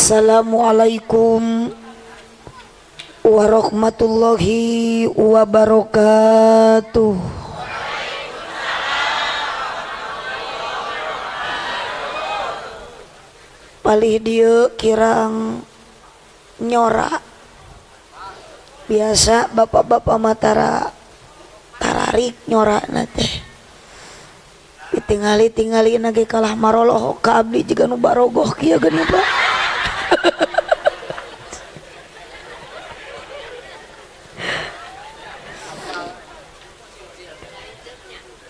Assalamualaikum warahmatullahi wabarakatuh. Palih dieu kirang nyora. Biasa bapak-bapak matara tararik nyorana teh. Ditingali-tingali ge kalah marolohok ka abdi jiga nu barogoh kieu geuning Pak.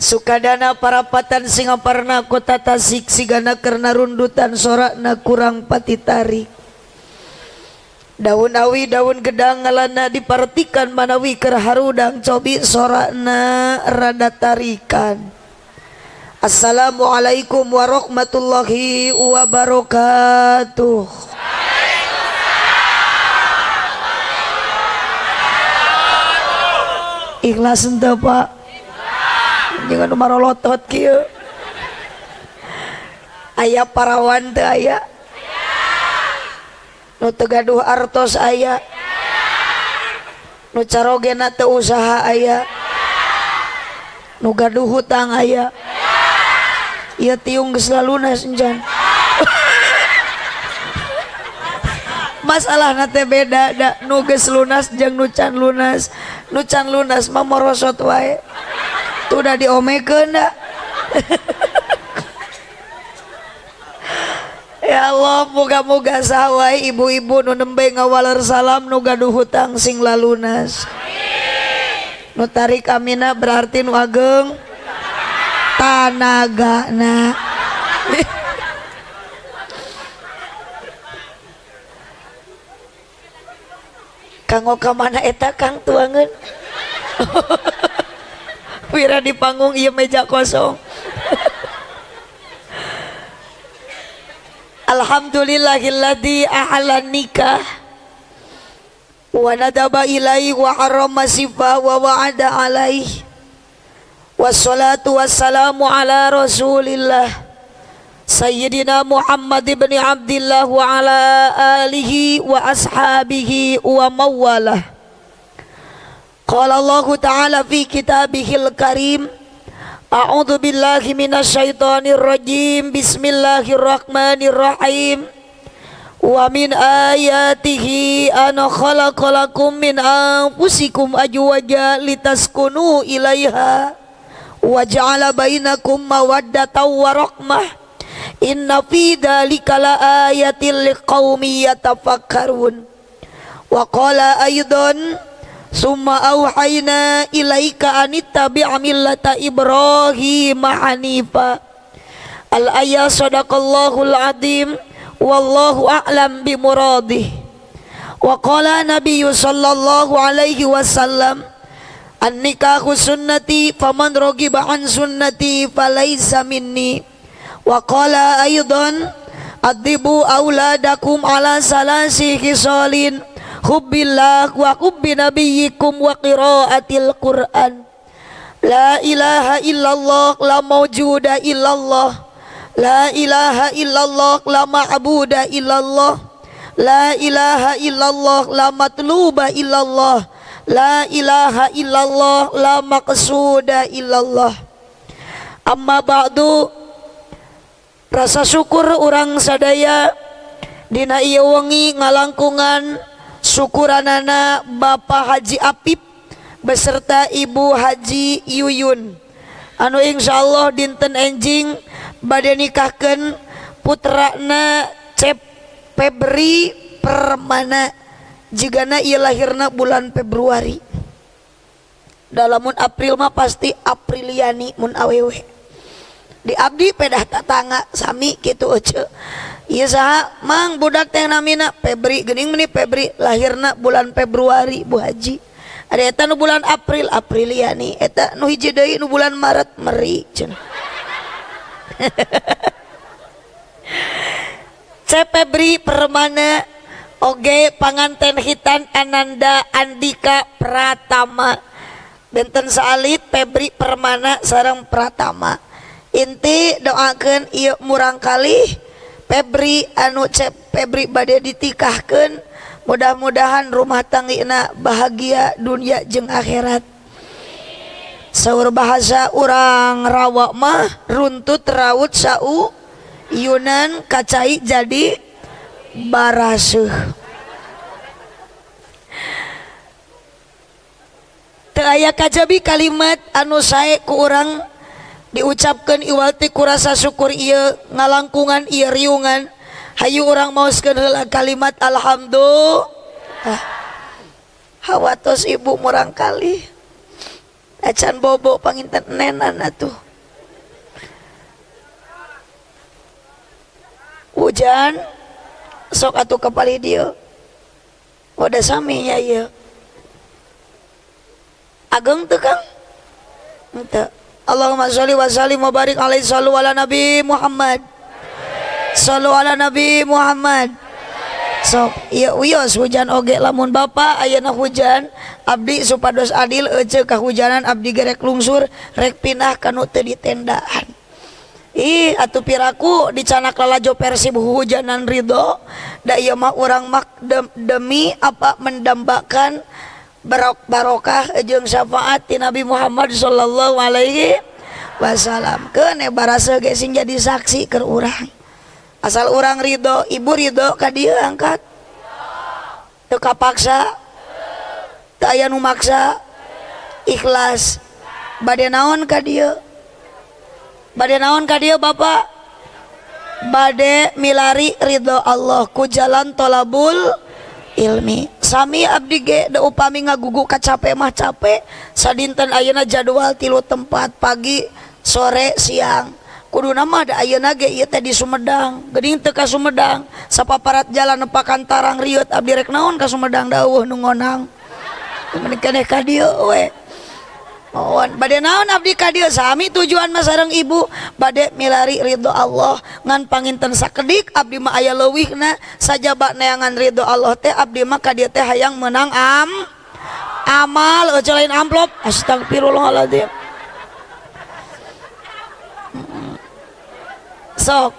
Sukadana parapatan Singaparna kota Tasik sigana karena rundutan sorakna kurang pati tarik. Daun awi daun gedang ngalana dipartikan manawi keur harudang cobi sorakna rada tarikan. Assalamualaikum warahmatullahi wabarakatuh. Ikhlas henteu Pak? Jangan marolotot kieu. Aya parawan teu aya? Nu teu gaduh artos aya? Nu carogena teu usaha aya? Nu gaduh hutang aya? Ieu tiung geus lalunas encan. Masalahna teh beda da nu geus lunas jeung nu can lunas. Nu can lunas mah morosot wae. Tuh udah diomekeun da. Ya Allah, moga-moga sawai ibu-ibu nu nembe ngawaler salam nu gaduh hutang sing lalunas. Nu tarik amina berarti nu ageng tanagana. Kanggo ka mana eta Kang tuangeun? Wira di panggung ieu meja kosong. Alhamdulillahilladzi ahlan nikah wa nadaba ilaihi wa harrama sifa wa wa'ada alaihi. Wassalatu wassalamu ala rasulillah Sayyidina Muhammad ibn Abdillah wa ala alihi wa ashabihi wa mawalah. Qala Allah Ta'ala fi kitabihil karim, a'udzu billahi minasyaitonir rajim, bismillahirrahmanirrahim. Wa min ayatihi an khalaqalakum min anfusikum azwaja litaskunu ilaiha wa ja'ala bainakum mawaddatan wa rahmah. Inna fi dzalika laayatil liqaumin yatafakkarun. Wa qala aidan summa auhayna ilaika anittabi' millata Ibrahim hanifa. Al ayat sadaqallahul azim wallahu a'lam bimuradih. Wa qala nabiyyu sallallahu alaihi wasallam, an-nikahu sunnati faman raghiba an sunnati falaisa minni. Wa qala aidan adibu auladakum ala salasi khisalin hubbillah wa hubbi nabiyyikum wa qiraatil Qur'an. La ilaha illallah la mawjuda illallah. La ilaha illallah la ma'buda illallah. La ilaha illallah la matluba illallah. La ilaha illallah la maqsuda illallah. Amma ba'du, rasa syukur urang sadaya dina ieu wengi ngalangkungan syukuranana Bapak Haji Apip beserta Ibu Haji Yuyun anu insyaallah dinten enjing bade nikahkeun putrana Cep Febri Permana jigana ieu lahirna bulan Februari. Dalamun April mah pasti Apriliani mun awewe. Di abdi pedah tatangga sami kitu ece. Ieu saha mang budak teh namina Febri geuning meni Febri lahirna bulan Februari Bu Haji. Ada eta nu bulan April Apriliani, eta nu hiji deui nu bulan Maret Meri cenah. C Febri Permana oge panganten hitan Ananda Andika Pratama. Benten saalit Febri Permana sareng Pratama. Inti doakeun ieu murang kalih Febri anu Cep Febri bade ditikahkeun mudah-mudahan rumah tanggina bahagia dunia jeung akhirat. Saur bahasa urang rawa mah runtut raut sau yunan kacai jadi baraseuh. Teu aya kajabi kalimat anu sae ku urang diucapkeun iwal ti ku rasa syukur ieu ngalangkungan ieu riungan. Hayu urang maoskeun heula kalimat alhamdulillah. Hawatos ibu murang kali acan bobo panginten nenan atuh. Hujan sok atuh kapalih dieu. Udah sami nya ieu. Ageng teu Kang? Henteu. Allahumma sholli wa sallim wa barik alaihi sallu ala Nabi Muhammad. Sallu ala Nabi Muhammad. Sok ieu wios hujan oge lamun bapa ayeuna hujan abdi supados adil ece kahujanan abdi gerek lungsur rek pindah ka nu teu ditendaan. Ih atuh piraku dicanak lalajo Persib hujanan ridho da ieu mah urang mah demi apa mendambakan barokah jeung syafaat ti Nabi Muhammad sallallahu alaihi wasallam. Keun baraseuh ge sing jadi saksi keur urang. Asal urang ridho, ibu ridho ka dieu angkat. Teu kapaksa, teu aya nu maksa, ikhlas. Bade naon ka dieu? Bade naon ka dieu Bapak? Bade milari ridho Allah ku jalan tolabul ilmi. Sami abdi ge da upami ngagugu kacape mah cape. Sadinten ayeuna jadwal 3 tempat, pagi, sore, siang. Kuduna mah da ayeuna ge ieu teh di Sumedang. Geuning teu ka Sumedang, sapaparat jalan nepakan tarang rieut abdi rek naon ka Sumedang da eueuh nu ngonang. Mending keneh ka dieu we. Mohon bade naon abdi ka dieu sami tujuan mah sareng ibu bade milari ridho Allah ngan panginten sakedik abdi mah aya leuwihna sajaba neangan ridho Allah teh abdi mah ka dieu teh hayang menang amal eueuh lain amplop. Astagfirullahaladzim. Sok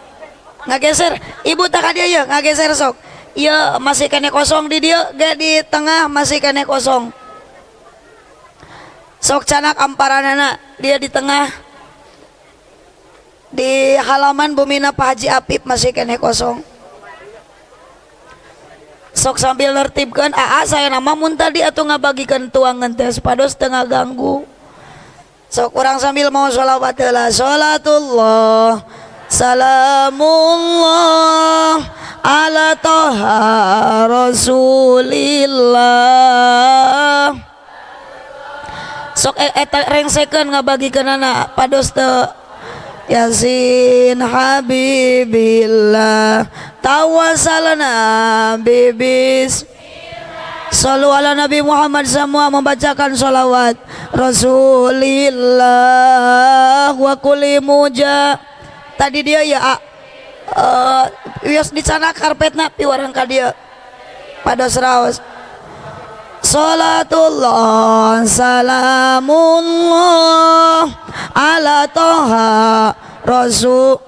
ngageser ibu tak ka dieu ye ngageser sok ieu masih kene kosong di dieu ge di tengah masih kene kosong. Sok canak amparanana dia di tengah di halaman bumina Pak Haji Apip masih kene kosong. Sok sambil nertibkeun aa saya nama mun tadi atuh ngabagikeun tuangan teh pados teu ngaganggu. Sok urang sambil mau sholawat heula. Sholatullah salamullah ala toha rasulillah. Sok eta rengsekeun ngabagikeunana pados teu Yasin habibillah tawassalna bibis. Sallu ala Nabi Muhammad, semua membacakan sholawat Rasulillah wa kulli muja. Tadi dia ya wios dicana karpetna piwarang ka dieu pados raos. Salatullah salamullah ala toha rasul.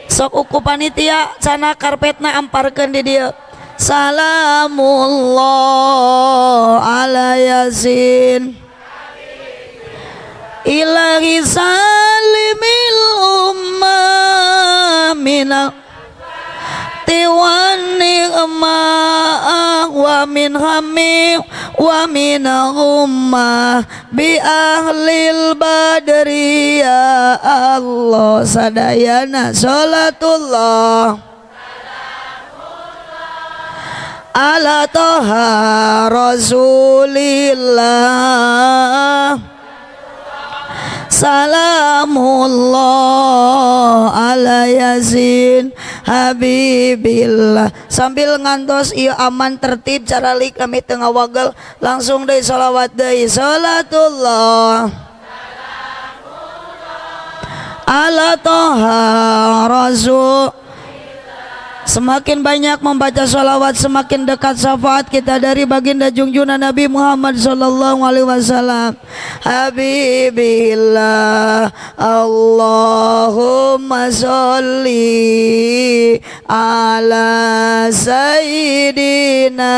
Sok uku panitia cana karpetna amparkeun di dieu. Salamullah ala yasin ilahi salimil ummah minal tiwan ni'mah wa min hammi wa min ghummah bi ahlil badri ya Allah. Sadayana salatullah ala toha rasulillah salamullah ala yasin habibillah. Sambil ngantos ieu aman tertib caralik kami tengah wagel langsung deui sholawat deui. Salatullah ala toha rasul Semakin banyak membaca sholawat, semakin dekat syafaat kita dari baginda junjungan Nabi Muhammad sallallahu alaihi wasallam. Habibillah, Allahumma sholli ala sayyidina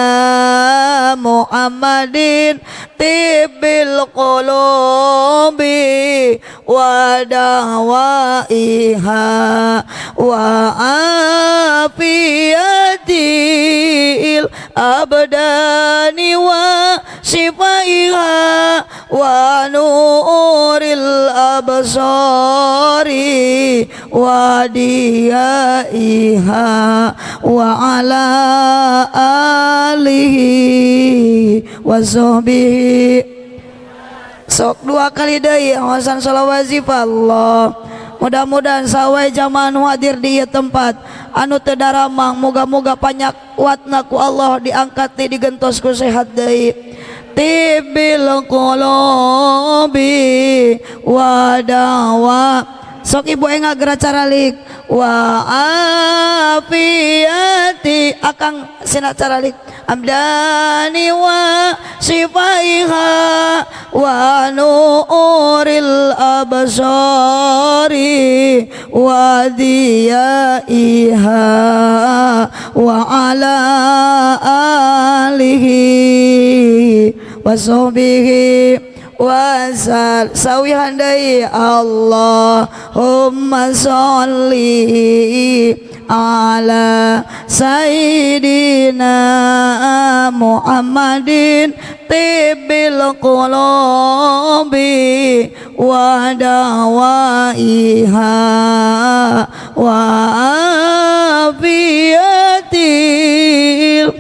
Muhammadin tibbil qulubi wa dawaiha wa afiyatil abdani wa shifaiha wa nuril absari wa diyaiha wa ala alihi wa sahbihi. Sok dua kali deui awasan sholawat wazifah Allah. Mudah-mudahan sawai jamaah nu hadir di ieu tempat anu teu daramang, moga-moga panyak kuatna ku Allah diangkat deui, digentos ku sehat deui. Tibil qulubi wa dawa. Sok ibu enga geura caralik wa afiyati akang sina caralik abdani wa sifaiha wa nuril absari wa diyaiha wa ala alihi wa sahbihi wasal. Sawihan deui Allahumma sholli ala sayyidina Muhammadin tibbil qulubi wa dawaiha wa afiyatil.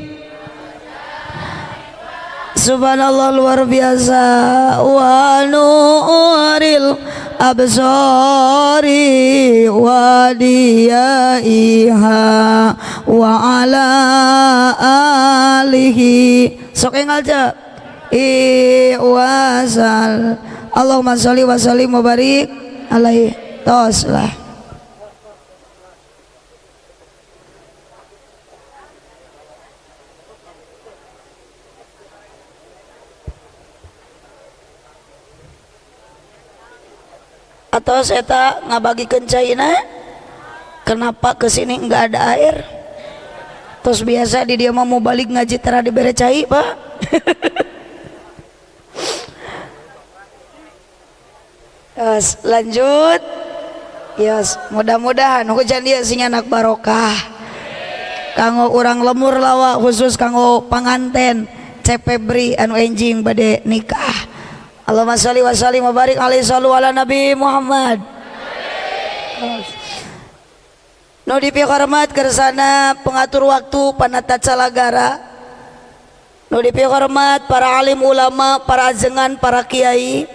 Subhanallah, luar biasa. Wa nuril absari wa diyaiha wa ala alihi. Sok engal ce wasal. Allahumma sholli wa sallim wa barik alaihi. Tos lah. Atau saya ngabagikeun caina, kenapa kesini nggak ada air? Terus biasa di dia mau balik ngaji tara dibere cai, Pak. Terus lanjut. Yes, mudah-mudahan hujan dia sing anak barokah. Kanggo urang lemur lawa khusus kanggo panganten Cepebri anu enjing bade nikah. Allahumma sholli wa sallim wa barik alaihi sallu ala Nabi Muhammad. Nu dipihormat kersana pengatur waktu panata calagara. Nu dipihormat para alim ulama, para ajengan, para kiai.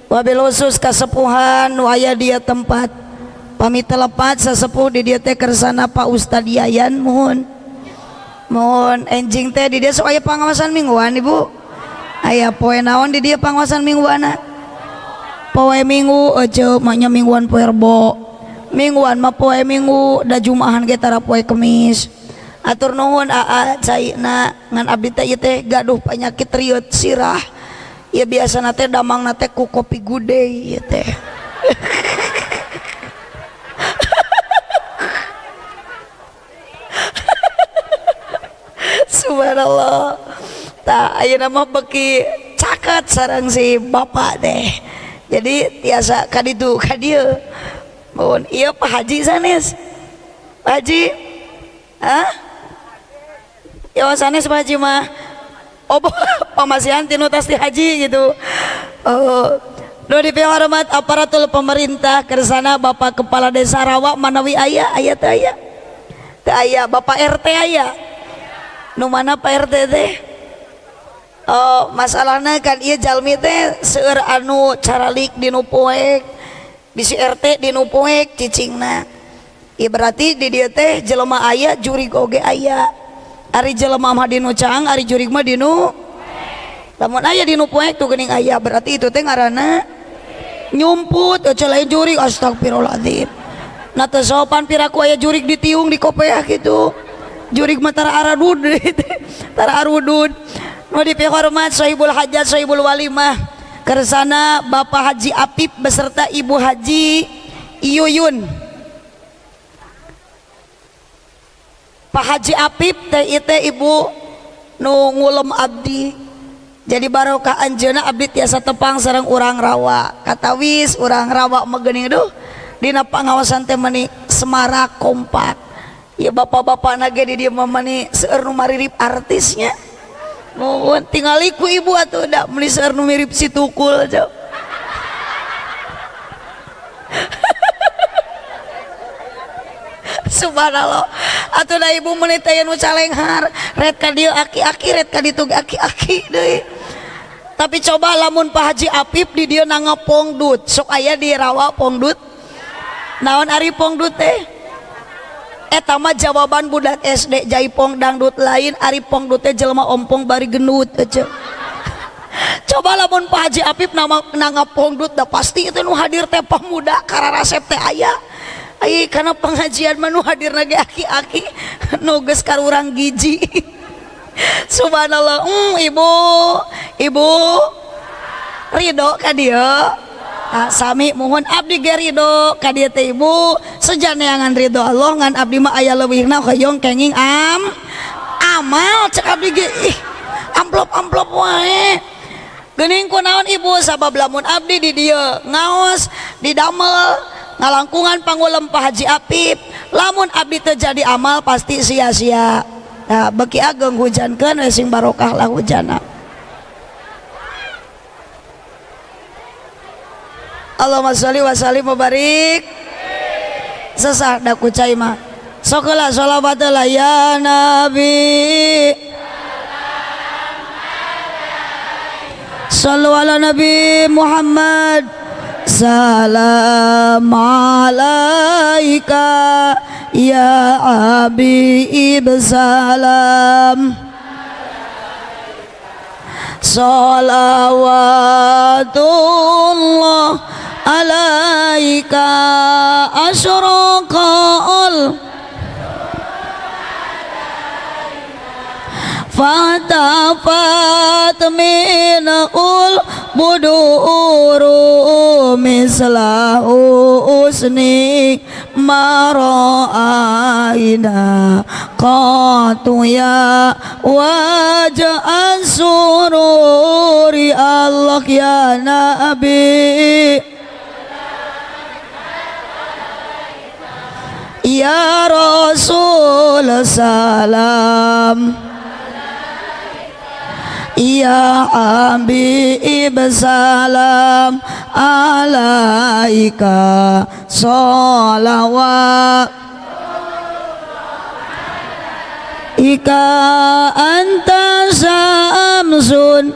Wabil khusus kasepuhan nu aya dia tempat. Pamit telepat sasepuh di dia teh kersana Pak Ustad Yayan muhun. Muhun enjing teh di dia sok aya pangawasan mingguan Ibu. Aya poe naon di dia pangawasan mingguana? Poe minggu aja maknya mingguan poe Rebo. Mingguan mah poe minggu da Jumahan ge tara poe Kemis. Atur nuhun aa caina ngan abdi teh ieu teh gaduh penyakit riut sirah. Ya biasana teh damangna teh ku kopi gude ieu teh. Subhanallah. Tah ayeuna mah beki caket sareng si bapak teh. Jadi tiasa ka ditu ka dieu. Mun ieu Pak Haji sanes. Pak Haji? Hah? Ya sanes Pak Haji mah. Oh, pamasihan tinu tas di haji gitu. Oh, nu dipihormat aparatur pemerintah kersana Bapak Kepala Desa Rawa manawi aya, aya teu aya? Teu aya, Bapak RT aya. Nu mana Pak RT teh? Oh, masalahna kan ieu jalmi teh seueur anu caralik di nu poek, bisi RT di nu poek cicingna. Ieu berarti di dieu teh jelema aya jurig oge aya. Ari jelema mah di nu caang, ari jurig mah di nu lamun aya di nu poek tuh geuning aya, berarti itu teh ngaranna nyumput, eueuh lain jurig, astagfirullahaladzim. Nah teu sopan piraku aya jurig ditiung di kopeah kitu. Jurig mah tara aradud tara arudud. Nu dipihormat Sohibul Hajat Sohibul Walimah kersana Bapak Haji Apip beserta Ibu Haji Iyuyun. Pak Haji Apip teh ieu ibu nu ngulem abdi. Jadi barokah anjeunna abdi tiasa tepang sareng urang rawa. Katawis urang rawa mah geuning duh dina pangaosan teh meuni semarak kompak. Ya bapak-bapak nage di dieu mah meuni seueur nu maririp artisnya. Nuhun tingali ku ibu atuh da meuni seueur nu mirip si Tukul jauh. Subhanallah. Atuh da ibu meuni teh nu calenghar, ret ka dieu aki-aki, ret ka ditu aki-aki deui. Tapi coba lamun Pak Haji Apip di dieu nangga pongdut, sok aya di rawa pongdut. Naon ari pongdut teh? Eta mah jawaban budak SD jaipong dangdut lain, ari pongdut teh jelema ompong bari gendut aja. Coba lamun Pak Haji Apip nama nangga pongdut da pasti itu nu hadir teh pemuda kararasep teh aya. Ai kana pengajian mah nu hadirna ge aki-aki nu geus karurang giji. Subhanallah. Ibu, ibu ridho ka dieu. Ah, sami muhun abdi ge ridho ka dieu teh ibu. Sejaneangan ridho Allah ngan abdi mah aya leuwihna hoyong kenging amal cek abdi ge ih amplop-amplop wae. Geuning kunaon ibu sabab lamun abdi di dieu ngaos didamel ngalangkungan pangulem Pak Haji Apip, lamun abdi teu jadi amal pasti sia-sia. Nah, beki ageng hujankeun we sing barokah lah hujana. Allahumma sholli wa sallim wa barik. Sesah da ku cai mah. Sok heula sholawat heula ya Nabi. Sallu ala Nabi Muhammad. Salam alaika ya habib salam. Salawatullah alaika asyraqal fatafat minul buduru mislahu usni mara'aina qatu ya waj'al sururi Allah ya Nabi ya Rasul salam ya Habib salam alaika sholawat ika anta samsun.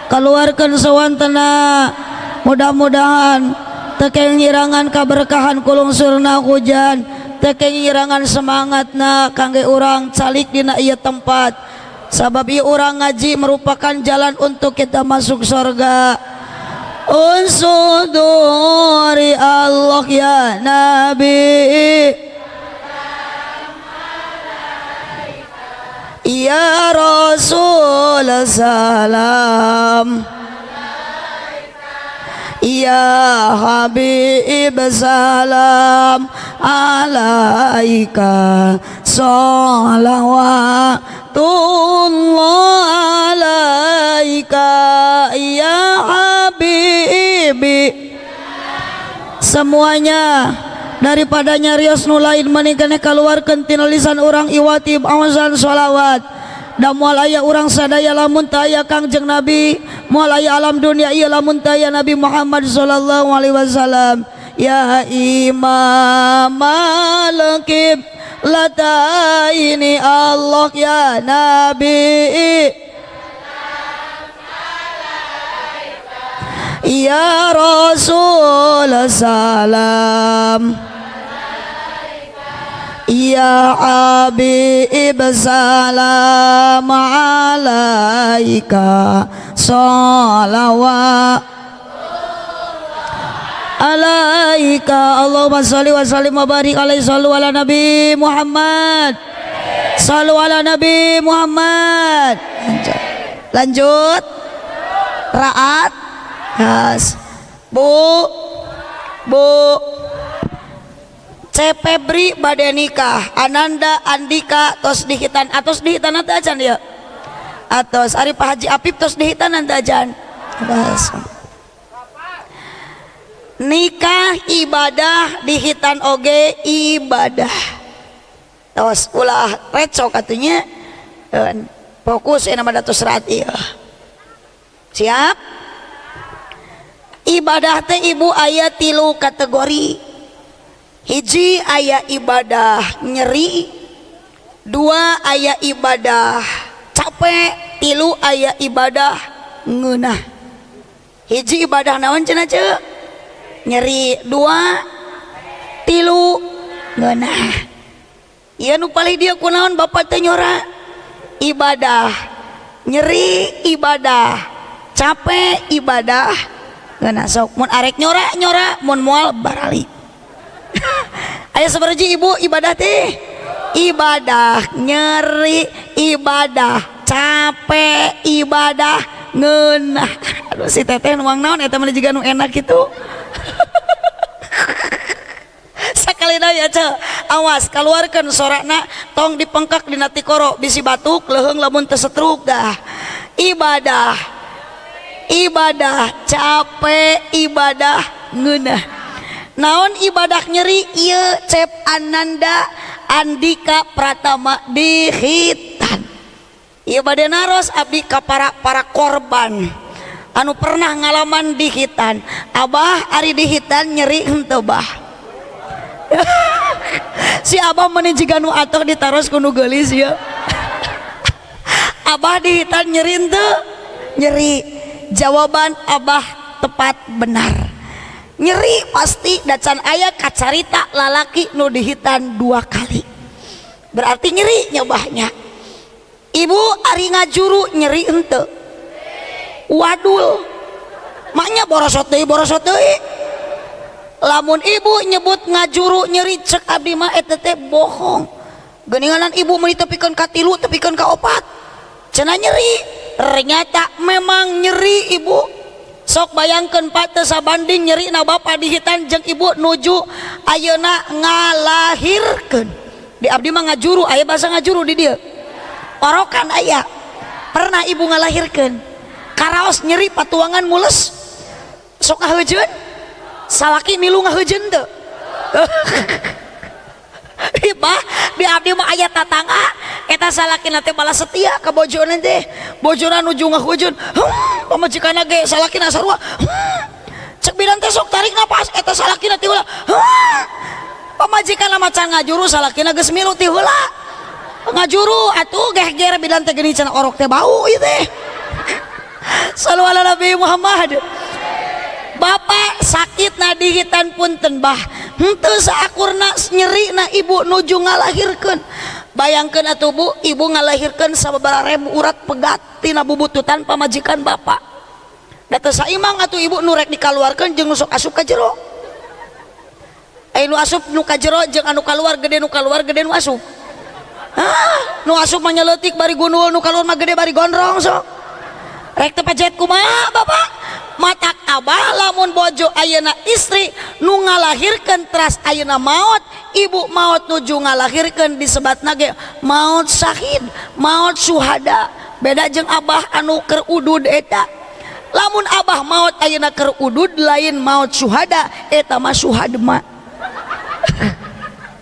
Keluarkan sewantena mudah-mudahan tekeng ngirangan kaberkahan kulungsurna hujan, tekeng ngirangan semangatna kangge urang calik dina ieu tempat. Sabab ieu urang ngaji merupakan jalan untuk kita masuk surga. Unsuduri Allah ya Nabi ya Rasul salam ya Habib salam alaika sholawatullah alaika ya Habibi. Semuanya daripada nyarios nu lain mending kaluarkeun tina lisan urang iwati awasan sholawat. Da moal aya urang sadaya lamun teu aya Kangjeng Nabi, moal aya alam dunia ieu lamun teu aya Nabi Muhammad sallallahu alaihi wasallam. Ya Imam al-Qiblataini Allah ya Nabi ya Rasul salam ya Habib salam alaika sholawat. Alaika. Allahumma sholli wa sallim wa barik alaihi. Sallu ala Nabi Muhammad. Sallu ala Nabi Muhammad. Lanjut, lanjut. Raat. Yes. Bu, Bu Cepebri bade nikah. Ananda Andika tos dikhitan, atos dikhitan teh acan ya? Atos. Ari Pak Haji Apip tos dikhitan teh acan? Atos. Nikah ibadah, dikhitan oge ibadah. Tos ulah recok atunya, fokus ya, nama tos raat ieu. Siap. Ibadah teh, Ibu, aya tilu kategori. Hiji, aya ibadah nyeri. Dua, aya ibadah capek. Tilu, aya ibadah ngeunah. Hiji, ibadah naon cenah, Ceu? Nyeri. Dua, tilu, ngeunah. Ieu nu palih dia kunaon bapak teh nyora? Ibadah nyeri, ibadah capek, ibadah ngeunah. Sok mun arek nyora, nyora, mun moal barali. Aya sabaraha, Ibu, ibadah teh? Ibadah nyeri, ibadah capek, ibadah ngeunah. Aduh, si teteh nuang naon eta mah jiga nu enak gitu. Sakali deui ya, Ceu. Awas keluarkan sorakna, tong dipengkak dina tikoro, bisi batuk leuheung lamun teu setruk dah. Ibadah, ibadah capek, ibadah ngeunah. Naon ibadah nyeri? Ieu Cep Ananda Andika Pratama dikhitan. Ieu bade naros abdi ka para para korban anu pernah ngalaman dikhitan. Abah, ari dikhitan nyeri henteu, Bah? Si Abah meni jiga nu atoh ditaros ku nu geulis ya. Abah, dikhitan nyeri henteu? Nyeri. Jawaban Abah tepat, benar, nyeri pasti. Dacan aya kacarita lalaki nu dikhitan dua kali, berarti nyeri nyobahnya. Ibu, ari ngajuru nyeri henteu? Wadul maknya borosot deui, borosot deui. Lamun ibu nyebut ngajuru nyeri, cek abdi mah eta teh bohong. Geuninganan ibu meuni tepikeun ka tilu, tepikeun ka opat cenah nyeri. Ternyata memang nyeri, Ibu. Sok bayangkeun, Pak, teu sabanding nyeri na bapak dikhitan jeung ibu nuju ayeuna ngalahirkeun. Di abdi mah ngajuru. Aya bahasa ngajuru di dieu? Orokan aya. Pernah ibu ngalahirkeun? Karaos nyeri, patuangan mules, sok ngaheujeun. Salaki milu ngaheujeun teu? Bah, di abdi mah aya tatangga eta salakina teh balas setia ka bojona teh. Bojona nuju ngaheujeun, pamajikanna ge salakina sarua. Cek bidan teh, "Sok tarik napas." Eta salakina ti heula, Pamajikanna macan ngajuru, salakina geus milu ti heula ngajuru atuh. Geger bidan teh, geuning cenah orok teh bau ieu teh. Sallu ala Nabi Muhammad. Bapak sakit na dikhitan, punten bah, henteu saakurna nyeri na ibu nuju ngalahirkeun. Bayangkeun atuh, Bu, ibu ngalahirkeun sababaraha ribu urat pegat tina bubututan pamajikan bapak. Da teu saimang atuh, Ibu, nu rek dikaluarkeun jeung nu sok asup ka jero. Aya nu asup nu ka jero jeung anu kaluar, gede nu kaluar, gede nu asup. Ah, nu asup mah nyeleutik bari gundul, nu kaluar mah gede bari gondrong. Sok rek teu pajet kumaha, Bapak? Matak abah lamun bojo ayeuna istri nu ngalahirkeun teras ayeuna maot, ibu maot nuju ngalahirkeun disebatna ge maot syahid, maot suhada. Beda jeung abah anu keur udud. Eta lamun abah maot ayeuna keur udud lain maot suhada, eta mah suhadma.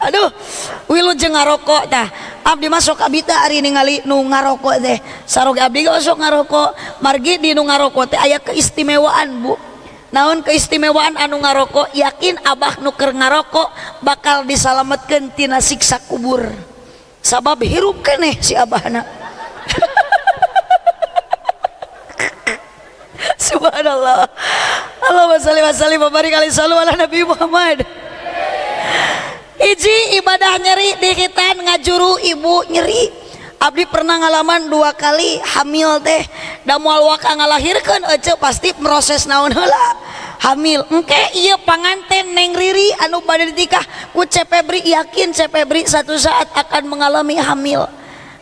Aduh, wilujeng ngarokok tah. Abdi masuk abita ari ningali nu ngarokok teh. Saroge abdi ge sok ngarokok. Margi di nu ngarokok teh aya keistimewaan, Bu. Naon keistimewaan anu ngarokok? Yakin abah nu keur ngarokok bakal disalametkeun tina siksa kubur, sabab hirup keneh si abahna. Subhanallah. Allahumma sholli wa sallim wa barik alaihi. Sallu ala Nabi Muhammad. Hiji, ibadah nyeri. Dikhitan, ngajuru, ibu, nyeri. Abdi pernah ngalaman dua kali hamil teh. Da moal waka ngalahirkeun ece, pasti proses naon heula. Hamil. Engke ieu panganten Neng Riri anu bade ditikah ku Cep Febri, yakin Cep Febri satu saat akan mengalami hamil.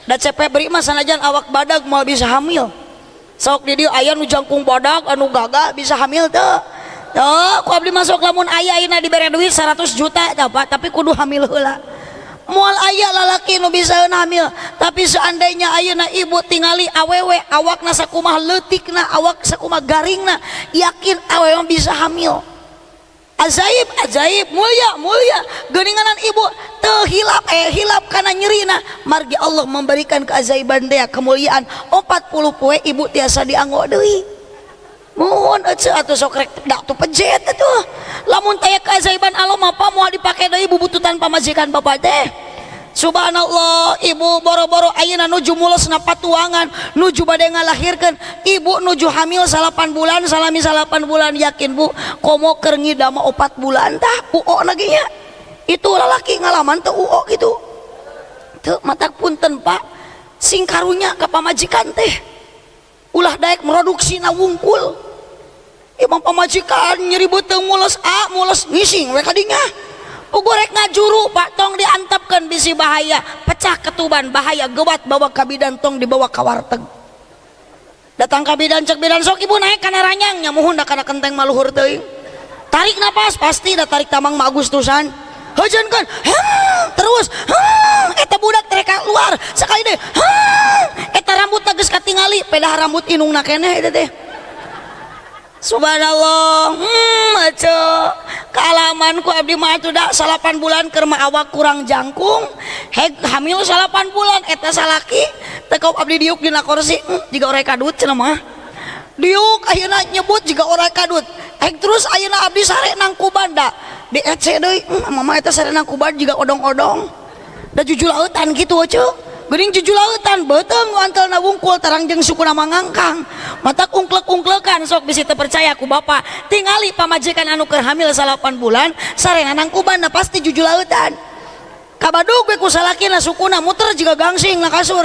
Da Cep Febri mah sanajan awak badag moal bisa hamil. Sok di dieu aya nu jangkung badag, anu gagah, bisa hamil teu? Tuh, ku abdi masuk lamun aya ayeuna dibere duit 100 juta tah, Pak, tapi kudu hamil heula. Moal aya lalaki nu bisa hamil, tapi seandainya ayeuna ibu tingali awewe awakna sakumaha leutikna, awak sakumaha garingna, yakin awewe bisa hamil. Ajaib, ajaib, mulia, mulia. Geuninganan ibu teu hilap, hilap kana nyerina. Margi Allah memberikan keajaiban teh, kemuliaan 40 poe ibu tiasa dianggo deui. Mohon ece atuh, sok rek dak tuh pejet atuh. Lamun taya keajaiban Allah mah, apa moal dipake deui bubututan pamajikan bapak teh. Subhanallah, ibu, boro-boro ayeuna nuju mulesna patuangan, nuju bade ngalahirkeun, ibu nuju hamil 9 bulan, salami 9 bulan, yakin, Bu, komo keur ngidam 4 bulan tah UO lagi nya. Itu lalaki ngalaman teu UO gitu? Teu. Matak punten, Pak, sing karunya ka pamajikan teh, ulah daek produksi na wungkul. Emang pamajikan nyeri beuteung, mules, a mules ngising we kadinya. Puguh rek ngajuru, Pak, tong diantepkeun, bisi bahaya pecah ketuban, bahaya gewat. Bawa ka bidan, tong dibawa ka warteg. Datang ka bidan, cek bidan, "Sok ibu naik kana ranyang." Nya muhun da, kana kenteng maluhur teuing. Tarik napas, pasti da tarik tamang mah Agustusan. Heujeunkeun, terus, eta budak tereka keluar sekali deh, eta rambut geus katingali, pedah rambut indungna keneh eta teh. Subhanallah, aco kaalaman ku abdi mah atuh da 9 bulan keur mah awak kurang jangkung, heg hamil 9 bulan eta salaki teh kau abdi diuk dina kursi, jiga orai kadut cenah mah. Diuk ayeuna nyebut jiga orai kadut. Heg terus ayeuna abdi sare nangkuban da di ece deui, mama eta sare nangkuban jiga odong-odong. Da jujulautan gitu aco. Geuning jujulautan beuteung nu antelna wungkul, tarang jeung sukuna mangangkang. Matak ungklek-ungklekan, sok bisi teu percaya ku bapak. Tingali pamajikan anu keur hamil 9 bulan, sarena nangkuban, na pasti jujulautan. Kabadug we ku salakina sukuna muter jiga gangsing na kasur.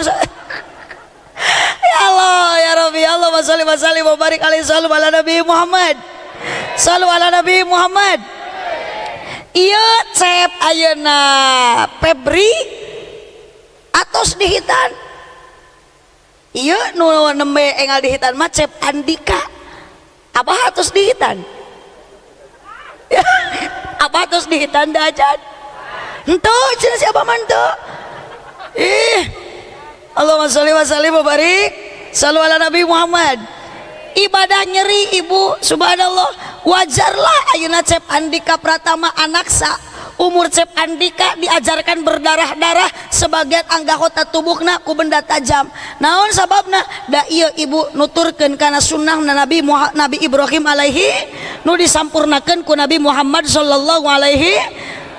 Ya Allah, ya Rabbi, ya Allah, sholli wa sallim wa barik alaihi, sallu ala Nabi Muhammad. Sallu ala Nabi Muhammad. Ieu Cep ayeuna Febri atos dihitan. Ieu nu nembe enggal dihitan mah Cep Andika. Abah atos dihitan? Abah atos dihitan da acan? Henteu cenah si abah mah, henteu. Ih. Allahumma sholli wa sallim wa barik. Sallu ala Nabi Muhammad. Ibadah nyeri, ibu, subhanallah, wajarlah ayeuna Cep Andika Pratama anak sa umur Cep Andika diajarkan berdarah-darah sebagian anggota tubuhna ku benda tajam. Naon sababna? Da ieu ibu nuturkeun kana sunnah Nabi Nabi Ibrahim alaihi nu disampurnakeun ku Nabi Muhammad sallallahu alaihi,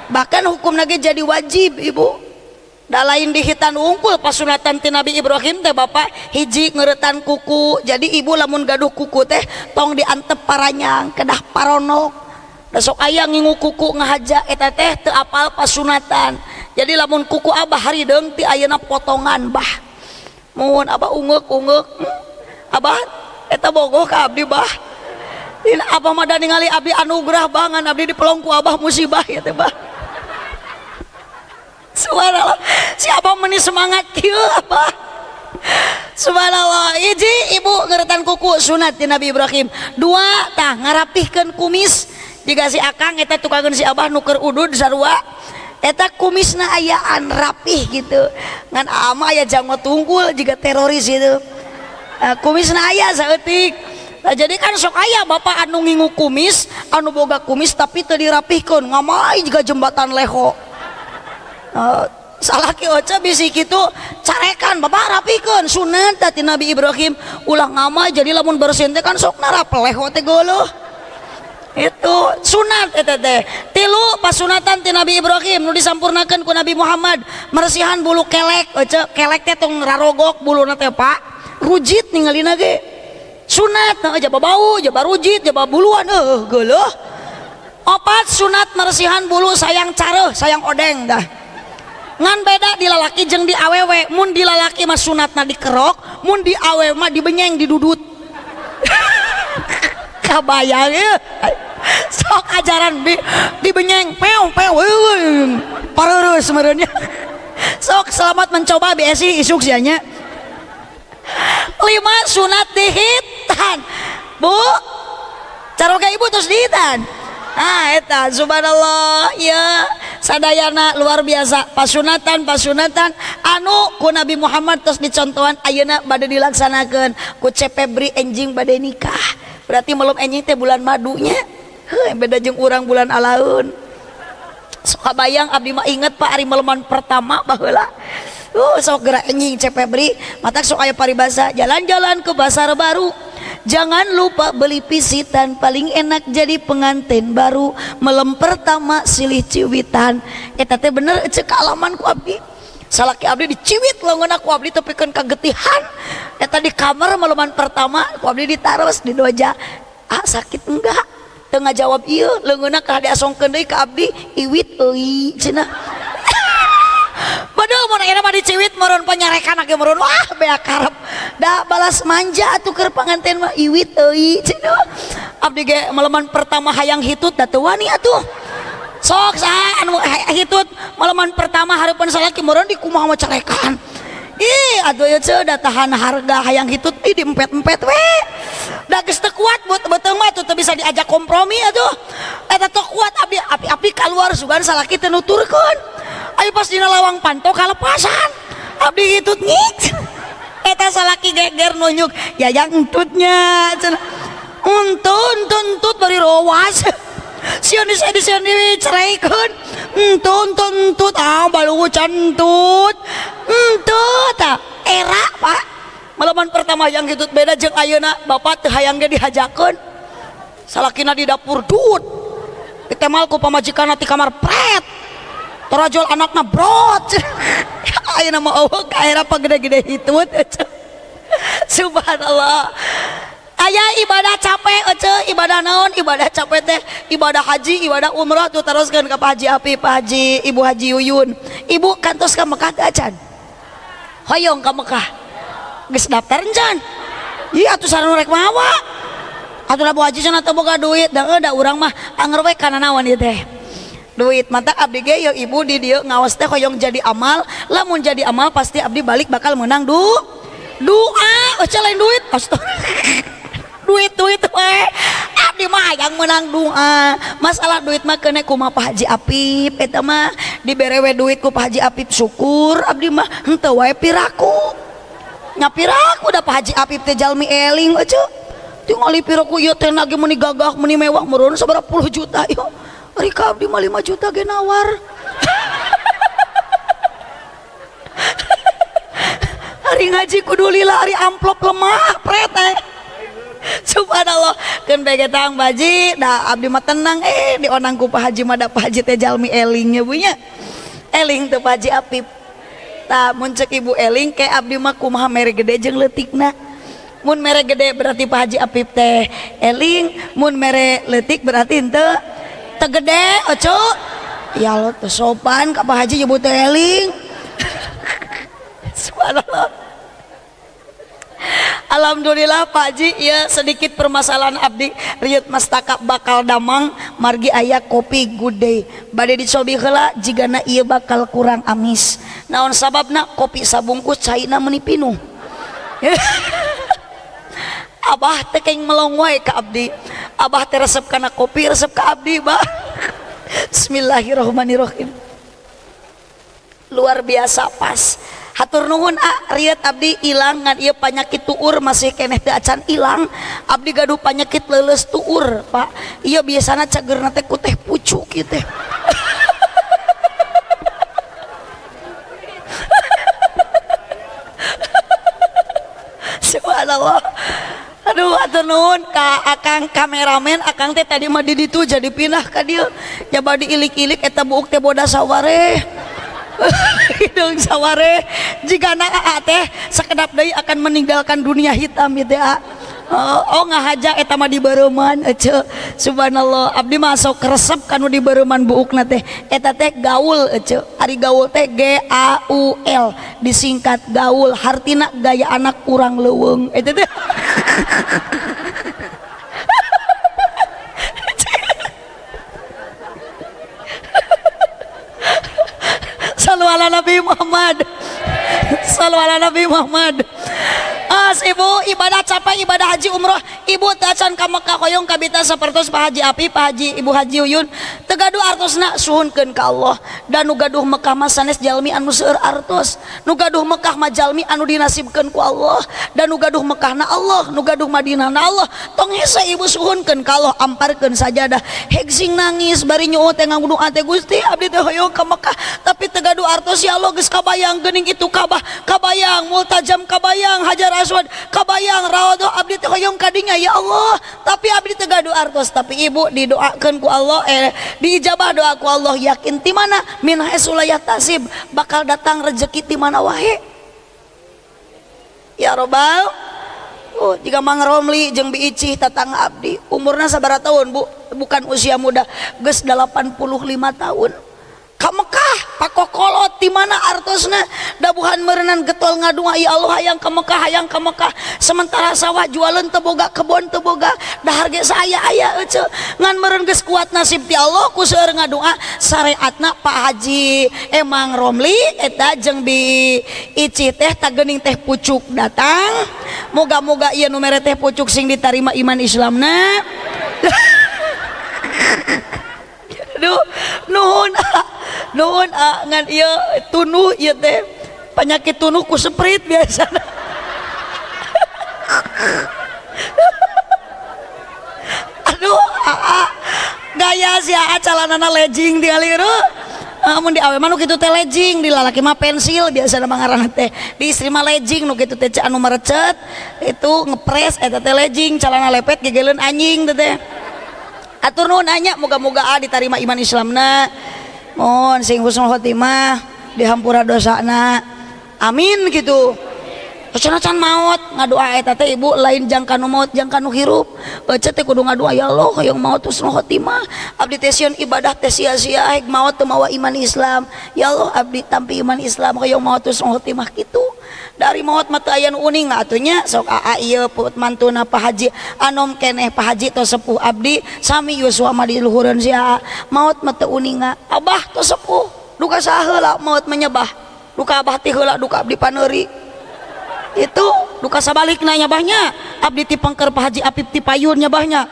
bahkan hukum lagi jadi wajib, ibu. Da lain dihitan wungkul, pasunatan ti Nabi Ibrahim teh, bapak, hiji ngeretan kuku. Jadi ibu lamun gaduh kuku teh tong diantep paranyang, kedah paronok. Da sok aya ngingu kuku ngahaja, eta teh teu apal pasunatan. Jadi lamun kuku abah harideung ti ayeuna potongan, bah. Mohon abah ungeuk-ungeuk. Abah eta bogoh ka abdi, bah. Din abah mah da ningali abdi anugerah bangan abdi dipelong ku abah musibah ya teh, bah. Subhanallah, siapa meni semangat kieu, abah. Subhanallah, hiji ibu ngeretan kuku sunat di Nabi Ibrahim. Dua tah ngarapihkeun kumis. Jika si akang eta tukangeun si abah nuker udud sarua. Eta kumisna ayaan rapih gitu. Ngan ama aya janggot tunggul jiga teroris gitu. Kumisna aya saeutik. Nah, jadi kan sok aya bapak anu ngingu kumis, anu boga kumis tapi teu dirapihkeun, ngamai jiga jembatan leho. Salaki oce bisi kitu carekan, "Bapak, rapikeun sunat ti Nabi Ibrahim, ulah ngamai." Jadi lamun bersin teh kan sok narapel leho teh, geuleuh. Itu sunat eta teh. Tilu pasunatan ti Nabi Ibrahim nu disampurnakeun ku Nabi Muhammad, meresihan bulu kelek. Oce, kelek teh tong rarogok buluna teh, Pak, rujit ningalina ge. Sunat nah, jaba bau, jaba rujit, jaba buluan, geuleuh. Opat sunat meresihan bulu sayang careuh, sayang odeng dah. Ngan beda di lalaki jeung di awewe. Mun di lalaki mah sunatna dikerok, mun di awewe mah dibenyeng, didudut. Kabayang ya? Sok ajaran di dibenyeng pew pew pareureus sebenarnya. Sok selamat mencoba BSI isuk sianya. 5 sunat dihitan. Bu, caroga ibu terus dihitan. Ah eta subhanallah ya sadayana luar biasa pasunatan pasunatan anu ku Nabi Muhammad terus dicontohan ayeuna bade dilaksanakeun ku Cepebri enjing bade nikah. Berarti melem enjing teh bulan madunya. Heuh beda jeung urang bulan alaun. Sok kabayang abdi mah inget Pak ari meleman pertama baheula. Sok gerak enjing Cepebri matak sok aya paribasa jalan-jalan ke pasar baru. Jangan lupa beli pisitan, paling enak jadi pengantin baru. Melem pertama silih ciwitan. Eta teh bener cek kaalaman ku abdi. Salaki abdi diciwit leungeunna ku abdi tepikeun kagetihan. Eta di kamar meleman pertama ku abdi ditaros di doja. Ah sakit enggak? Teu ngajawab ieu leungeunna kalah diasongkeun deui ka abdi iwit euy cenah. Padahal mun ayeuna mah diciwit meureun panyarekan ge meureun wah bea karep. Da balas manja atuh keur panganten mah iwit euy cenah. Abdi ge meleman pertama hayang hitut da teu wani atuh. Sok saha anu hitut meleman pertama hareupeun salaki meureun di kumaha mah carekan. Ih atuh ieu ceu da tahan harga hayang hitut ih diempet-empet we. Da geus teu kuat buat beuteung mah atuh teu bisa diajak kompromi atuh. Eta teu kuat abdi api-api kaluar sugan salaki teu nuturkeun. Ayo pas dina lawang panto kalepasan abdi hitut ngik. Eta salaki geger nunjuk yayang entutnya cenah. Entut entut bari rowas. Sieun di sieun diceraikeun. Entut entut entut ah balugu cantut. Entut ah era Pak. Malaman pertama yang hitut beda jeung ayeuna bapak teu hayang ge dihajakeun. Salakina di dapur dut. Ditemal ku pamajikanna ti kamar pret. Torajol anakna brot. Ayeuna mah eueuh ka era pagede-gede hitut. Subhanallah. Aya ibadah capek ece, ibadah naon? Ibadah capek teh, ibadah haji, ibadah umrah tuh teruskeun ka Pak Haji Api, Pak Haji, Ibu Haji Yuyun. Ibu kantos ka Mekah teh acan? Hoyong ka Mekah. Geus daftar encan? Ieu atuh sareng rek mawa. Atuh da Bu Haji cenah teu boga duit, da da urang mah anger we kana naon ieu teh. Duit mata abdi ge yeuh ibu di dieu ngaos teh hoyong jadi amal, lamun jadi amal pasti abdi balik bakal menang doa, eueuh lain duit. Astagfirullah. Duit-duit we. Abdi mah hayang menang doa. Masalah duit mah keune kumaha Pak Haji Apip eta mah dibere we duit ku Pak Haji Apip syukur abdi mah henteu wae piraku. Nya piraku da Pak Haji Apip teh jalmi eling eueuh. Tingali piraku ieu teh nage meuni gagah meuni mewah meureun sabaraha puluh juta ieu. Ari ka abdi mah 5 juta ge nawar. Ari ngaji kudu lila ari amplop lemah pret teh. Subhanallah keun bae tang baji da abdi mah tenang dionang ku Pak Haji mah da Pak Haji teh jalmi eling nya bu nya. Eling teu Pak Haji Apip. Tah mun ceuk ibu eling ke abdi mah kumaha mere gede jeung leutikna. Mun mere gede berarti Pak Haji Apip teh eling, mun mere leutik berarti henteu teu gede oco. Ya Allah teu sopan ka Pak Haji nyebut teh eling. Subhanallah. Alhamdulillah Pak Haji ya sedikit permasalahan abdi riut mastaka bakal damang margi aya kopi Good Day bade dicobi heula jigana ieu bakal kurang amis naon sababna kopi sabungkus caina meuni pinuh. Abah teh keng melong wae ka abdi, abah teh resep kana kopi resep ka abdi bah. Bismillahirrahmanirrahim. Luar biasa pas. Hatur nuhun a riet abdi ilang ngan ieu panyakit tuur masih keneh teu acan ilang. Abdi gaduh panyakit leuleus tuur, Pak. Ieu biasana cageurna teh ku teh pucuk ieu teh. Subhanallah. Aduh hatur nuhun ka akang kameramen, akang teh tadi mah di ditu jadi pindah ka dieu. Jaba diilik-ilik eta buuk teh bodas saware. Hidung saware jigana aa teh sakedap deui akan meninggalkan dunia hitam ieu teh a. Oh ngahaja eta mah dibereuman ece. Subhanallah abdi mah sok resep kanu dibereuman buukna teh eta teh gaul ece. Ari gaul teh G A U L disingkat gaul hartina gaya anak urang leuweung eta teh. Nabi Muhammad. Sallu ala Nabi Muhammad. As ibu ibadah capek, ibadah haji umroh ibu teu acan ka Mekah hoyong kabita sapertos Pak Haji Api, Pak Haji, Ibu Haji Uyun, teu gaduh artosna, suhunkeun ka Allah. Dan nu gaduh Mekah mah sanes jalmi anu seueur artos, nu gaduh Mekah mah jalmi anu dinasibkeun ku Allah, dan nu gaduh Mekah na Allah, nu gaduh Madinah na Allah. Tong hese ibu, suhunkeun ka Allah, amparkeun sajadah, heg sing nangis bari nyuwun teh, ngadoa teh, "Gusti, abdi teh hoyong ka Mekah tapi teu gaduh artos, ya Allah. Geus kabayang geuning itu Ka'bah, kabayang Multazam, kabayang Hajar Aswad, kabayang Raudhah, abdi teh hoyong kadinya ya Allah, tapi abdi teu gaduh artos." Tapi ibu didoakeun ku Allah, diijabah doa ku Allah. Yakin ti mana? Min haitsu la yahtasib, bakal datang rezeki ti mana wae ya robbal. Oh, jika Mang Romli jeung Bi Icih tatangga abdi, umurna sabaraha tahun, Bu? Bukan usia muda, geus 85 tahun. Ka Mekah pakokolot, di mana artosna? Dabuhan meureunan getol ngadua, "Ya Allah, hayang ka Mekah, hayang ka Mekah." Sementara sawah jualan teu boga, kebon teu boga, dahar ge saaya-aya ece. Ngan meureun geus kuat nasib ti Allah ku seueur ngadua. Syariatna Pak Haji Emang Romli eta jeung Bi Ici teh tageuning teh pucuk datang. Moga-moga ieu nu mere teh pucuk sing ditarima iman Islamna. Aduh, nuhun ah, nuhun ah, ngan ieu tunuh ieu teh penyakit tunuh ku Sprite biasa. Aduh, ah, gaya si aa calanana legging tingali amun di awe mah nu kitu teh legging, di lalaki mah pensil biasa mah ngaranna teh, di istri mah legging nu kitu teh, anu merecet itu ngepres eta teh legging, calana lepet gegeleun anjing teh teh. Atur nuhun anya, moga-moga ah ditarima iman Islamna, mohon sing husnul khotimah, dihampura dosana, amin. Gitu cenah can maot ngadoa eta teh ibu, lain jangka nu maot, jangka nu hirup. Ece teh kudu ngadoa, "Ya Allah, hoyong maot husnul khotimah, abdi teh sieun ibadah teh sia-sia, heg maot teu mawa iman Islam. Ya Allah, abdi tampi iman Islam, hoyong maot husnul khotimah." Kitu dari maot mah teu aya nu uning atuh nya. Sok aa ieu put mantuna Pak Haji anom keneh, Pak Haji tos sepuh, abdi sami yuswa mah di luhureun si aa. Maot mah teu uninga, abah tos sepuh, duka saheula maot menyebah, duka abah ti heula, duka abdi paneuri itu, duka sabalikna nyabahnya, abdi ti pengker, Pak Haji Apip ti payun nyabahnya.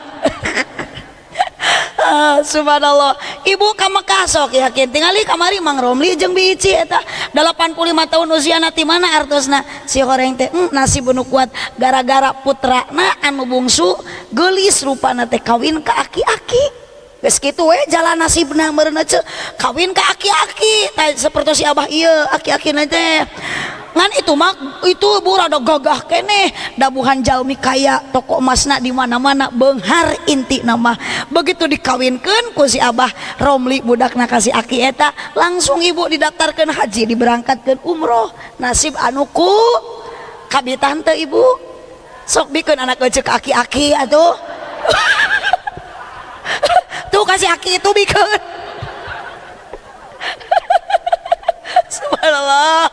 Ah, subhanallah, ibu ka Mekah sok yakin. Tingali kamari Mang Romli jeung Bi Ici eta 85 tahun usiana, ti mana artosna? Si horeng teh nasib nu kuat gara-gara putrana anu bungsu geulis rupana teh kawin ka aki-aki. Geus kitu we jalan nasibna meureun ce, kawin ka aki-aki tah seperti si abah ieu aki-akina teh. Ngan itu mah itu bu rada gagah keneh, dabuhan jalmi kaya, toko emasna di mana-mana, beunghar inti nama. Begitu dikawinkeun ku si abah Romli budakna ka si aki eta, langsung ibu didaftarkeun haji, diberangkatkeun umroh. Nasib anu ku kabitan teu ibu? Sok bikeun anak ece ka aki-aki atuh. Tuh kasih aki itu bikeun. Subhanallah,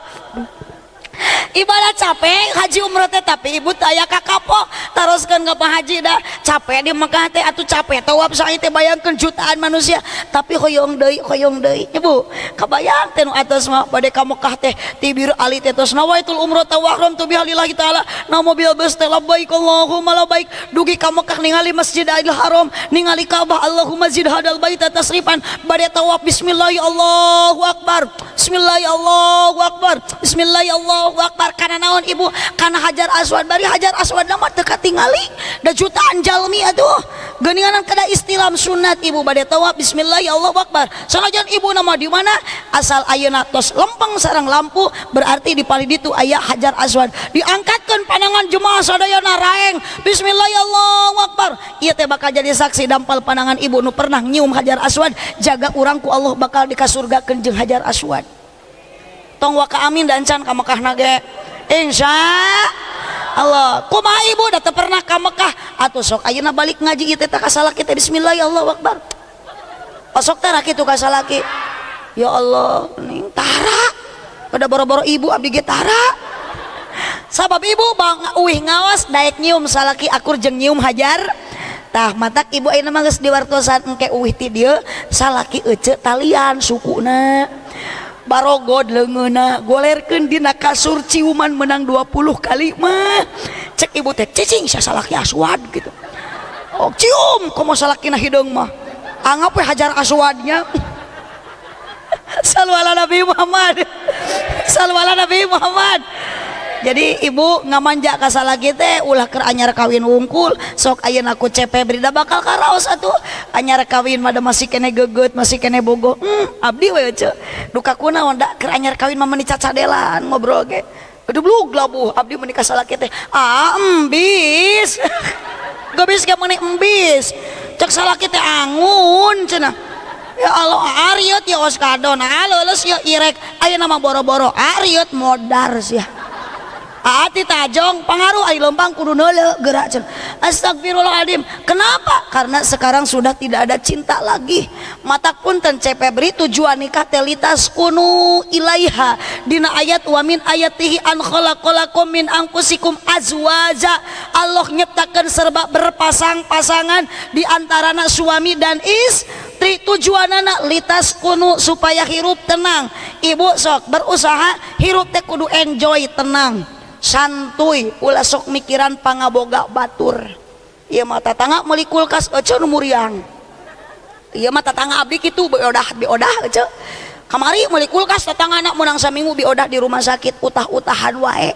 ibadah capek haji umroh teh, tapi ibu teu aya kakapok taroskeun ka Pak Haji. Dah capek di Mekah teh atuh, capek tawaf sa'i teh, bayangkeun jutaan manusia, tapi hoyong deui, hoyong deui. Ibu kabayang teh nu atos mah bade ka Mekah teh ti Bir Ali teh tos nawaitul umroh tawahram tu bihalillahi taala, na mobil bus teh labbaik Allahumma labbaik, dugi ka Mekah ningali Masjidil Haram, ningali Ka'bah, Allahumma zid hadal baita tasrifan, bade tawaf, bismillah Allahu akbar, bismillah Allahu akbar, bismillah Allahu akbar. Kana naon ibu? Kana Hajar Aswad. Bari Hajar Aswad mah teu katingali da jutaan jalmi atuh. Geuninganan kada istilam sunat ibu bade tawaf, bismillah Allahu akbar. Sanajan ibu nama di mana, asal ayeuna tos lempeng sareng lampu, berarti di palih ditu aya Hajar Aswad. Diangkatkeun pandangan jemaah sadayana raeng, bismillah Allahu akbar. Ieu teh bakal jadi saksi dampal pandangan ibu nu pernah nyium Hajar Aswad, jaga urang ku Allah bakal dikasurgakeun jeung Hajar Aswad. Tong waka amin dan can ka Mekah nage insya Allah. Kumaha ibu da teu pernah ka Mekah atuh? Sok ayeuna balik ngaji ieu teh ka salaki teh, bismillah ya Allahu akbar. Osok tara kitu ka salaki, ya Allah ning tara pada boro-boro ibu, abdi ge tara. Sabab ibu bang uih ngawas daek nyium salaki akur jeung nyium hajar. Tah matak ibu ayeuna mah geus diwartosan, engke uih ti dieu salaki ece talian sukuna. Barogod leungeunna golerkeun dina kasur ciuman menang 20 kali mah. Cek ibu teh cicing sasalaki aswad gitu. Oh, cium komo salakina hideung mah. Anggap we hajar aswadnya. Sallu ala Nabi Muhammad. Sallu ala Nabi Muhammad. Jadi ibu ngamanja ka salaki teh ulah keur anyar kawin wungkul, sok ayeuna ku CP berida bakal karaos atuh. Anyar kawin mah da masih kene geget, masih kene bogoh. Abdi we ceu. Duka kunaon da keur anyar kawin mah meuni cacadelan ngobrol ge. Gedeblug labuh abdi meuni ka salaki teh. Ah, embis. Gebis ge meuni embis. Cek salaki teh angun cenah. Ya Allah, ariot ya oskadon, leuleus ya irek. Ayeuna mah boro-boro ariot modar sia. Ati tajong pangaruh ai lempang kudu neuleuh gerak cenah. Astagfirullahaladzim. Kenapa? Karena sekarang sudah tidak ada cinta lagi. Mata punten CP beri tujuan nikah teh litas kunu ilaiha. Dina ayat wa min ayatihi an khalaqalakum min anfusikum azwaja. Allah nyiptakeun serba berpasang-pasangan di antarana suami dan istri. Tujuanana litas kunu supaya hirup tenang. Ibu sok berusaha hirup teh kudu enjoy tenang. Santuy ulah sok mikiran pangaboga batur. Ieu mah tatangga meuli kulkas ece nu muriang. Ieu mah tatangga abdi kitu beodah beodah ece. Kamari meuli kulkas tatangga anak menang saminggu biodah di rumah sakit utah-utahan wae.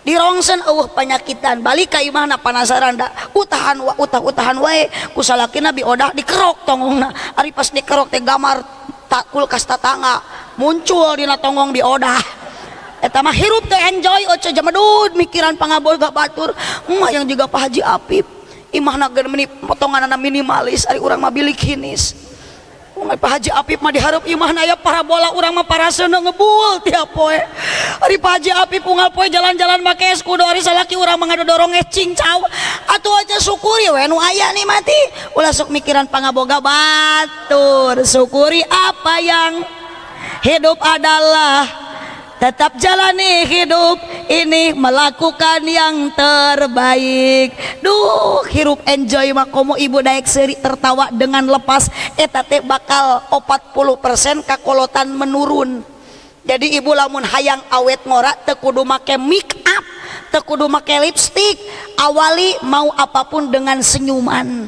Di rongsen eueuh panyakitan balik ka imahna panasaran da utahan wa utah-utahan wae ku salakina biodah dikerok tongongna. Ari pas dikerok teh gamar tak kulkas tatangga muncul dina tonggong biodah. Eta mah hirup teh enjoy oce jamedud mikiran pangaboga batur. Mah yang juga Pak Haji Apip imahna geun meni potonganana minimalis ari urang mah bilik hinis. Unggal Pak Haji Apip mah dihareup imahna aya parabola urang mah paraseuneu ngebul tiap poe. Ari Pak Haji Apip unggal poe jalan-jalan make es kudo ari salaki urang mah ngadodorong es cincau. Atuh aja syukuri we nu aya nih mati. Ulah sok mikiran pangaboga batur. Syukuri apa yang hidup adalah tetap jalani hidup ini melakukan yang terbaik. Duh, hirup enjoy mah komo ibu daek seuri tertawa dengan lepas eta teh bakal 40% kakolotan menurun. Jadi ibu lamun hayang awet ngora teu kudu make make up, teu kudu make lipstick, awali mau apapun dengan senyuman.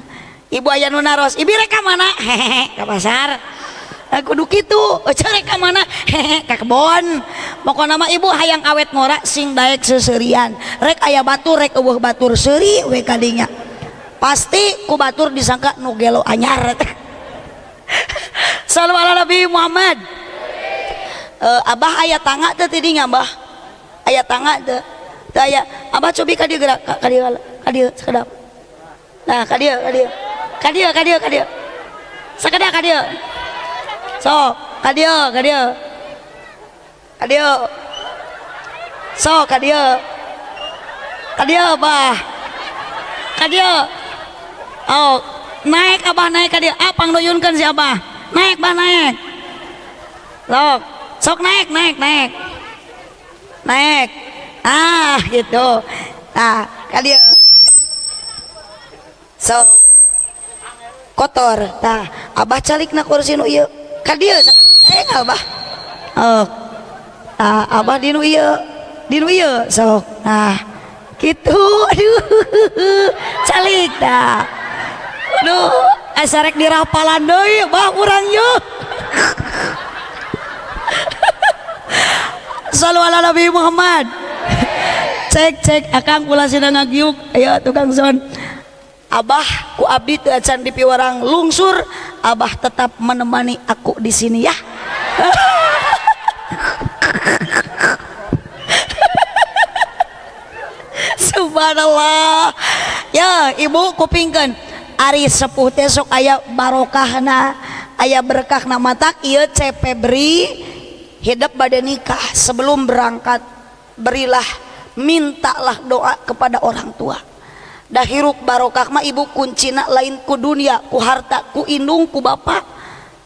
Ibu aya nu naros, "Ibu rek ka mana?" Hehehe, ka pasar. Kudu kitu, eueuh rek ka mana? Hehehe, ka kebon. Pokona mah ibu hayang awet ngora sing daek seuseurian. Rek aya batur rek eueuh batur seuri we kadinya. Pasti ku batur disangka nu gelo anyar. Sallu ala Nabi Muhammad. Abah aya tangga teu ti dinya, Abah? Aya tangga teu? Teu aya. Abah cobi ka dieu gerak, ka dieu, ka dieu sakedap. Nah, ka dieu, ka dieu. Ka dieu, ka dieu, ka dieu. Sakedap ka dieu. Sok, ka dieu, ka dieu. Ka dieu. Sok, ka dieu. Ka dieu, Abah. Ka dieu. Oh, naik Abah, naik ka dieu. Ah, pangnuyunkeun si Abah. Naik, Bah, naik. Sok, sok naik, naik, naik. Naik. Ah, gitu. Nah, ka dieu. Sok. Kotor. Tah, Abah calikna kursi nu ieu. Ka dieu Abah. Oh. Tah, Abah di nu ieu. Di nu ieu sok. Nah, kitu. Aduh. Calik tah. Aduh, asa rek dirapalan deui bah urang ye. Sallu ala Nabi Muhammad. Cek cek akang ulah sina ngagiuk. Ayo tukang son. Abah ku abdi teu acan dipiwarang lungsur, Abah tetap menemani aku di sini ya. Subhanallah. Ya, ibu kupingkeun. Ari sepuh teh sok aya barokahna, aya berkahna matak ieu CP beri hidup bade nikah sebelum berangkat berilah, mintalah doa kepada orang tua. Dah hirup barokah mah ibu kuncina lain ku dunia, ku harta, ku indung, ku bapak.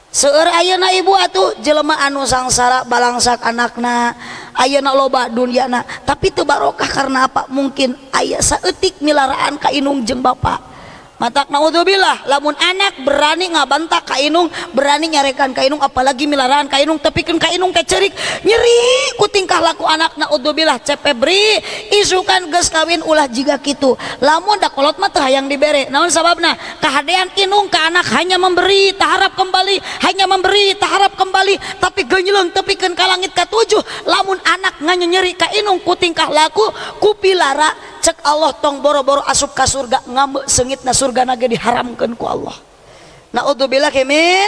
Seueur ayeuna ibu atuh jelema anu sangsara balangsak anakna, ayeuna loba duniana, tapi teu barokah karena apa? Mungkin aya saeutik milaraan ka indung jeung bapak. Matak naudzubillah lamun anak berani ngabantak ka inung, berani nyarekan ka inung, apalagi milaraan ka inung, tepikeun ka inung teh ceurik nyeri ku tingkah laku anak. Naudzubillah, Cep Febri, isukan geus kawin ulah jiga kitu. Lamun da kolot mah teu hayang dibere. Naon sababna? Kahadean inung ka anak hanya memberi taharap kembali, hanya memberi taharap kembali, tapi genyleung tepikeun ka langit katujuh lamun anak nganyenyeri ka inung ku tingkah laku, ku pilara. Cek Allah, tong boro-boro asup ka surga, ngambek seungitna surga nage diharamkeun ku Allah. Naudzubillah min.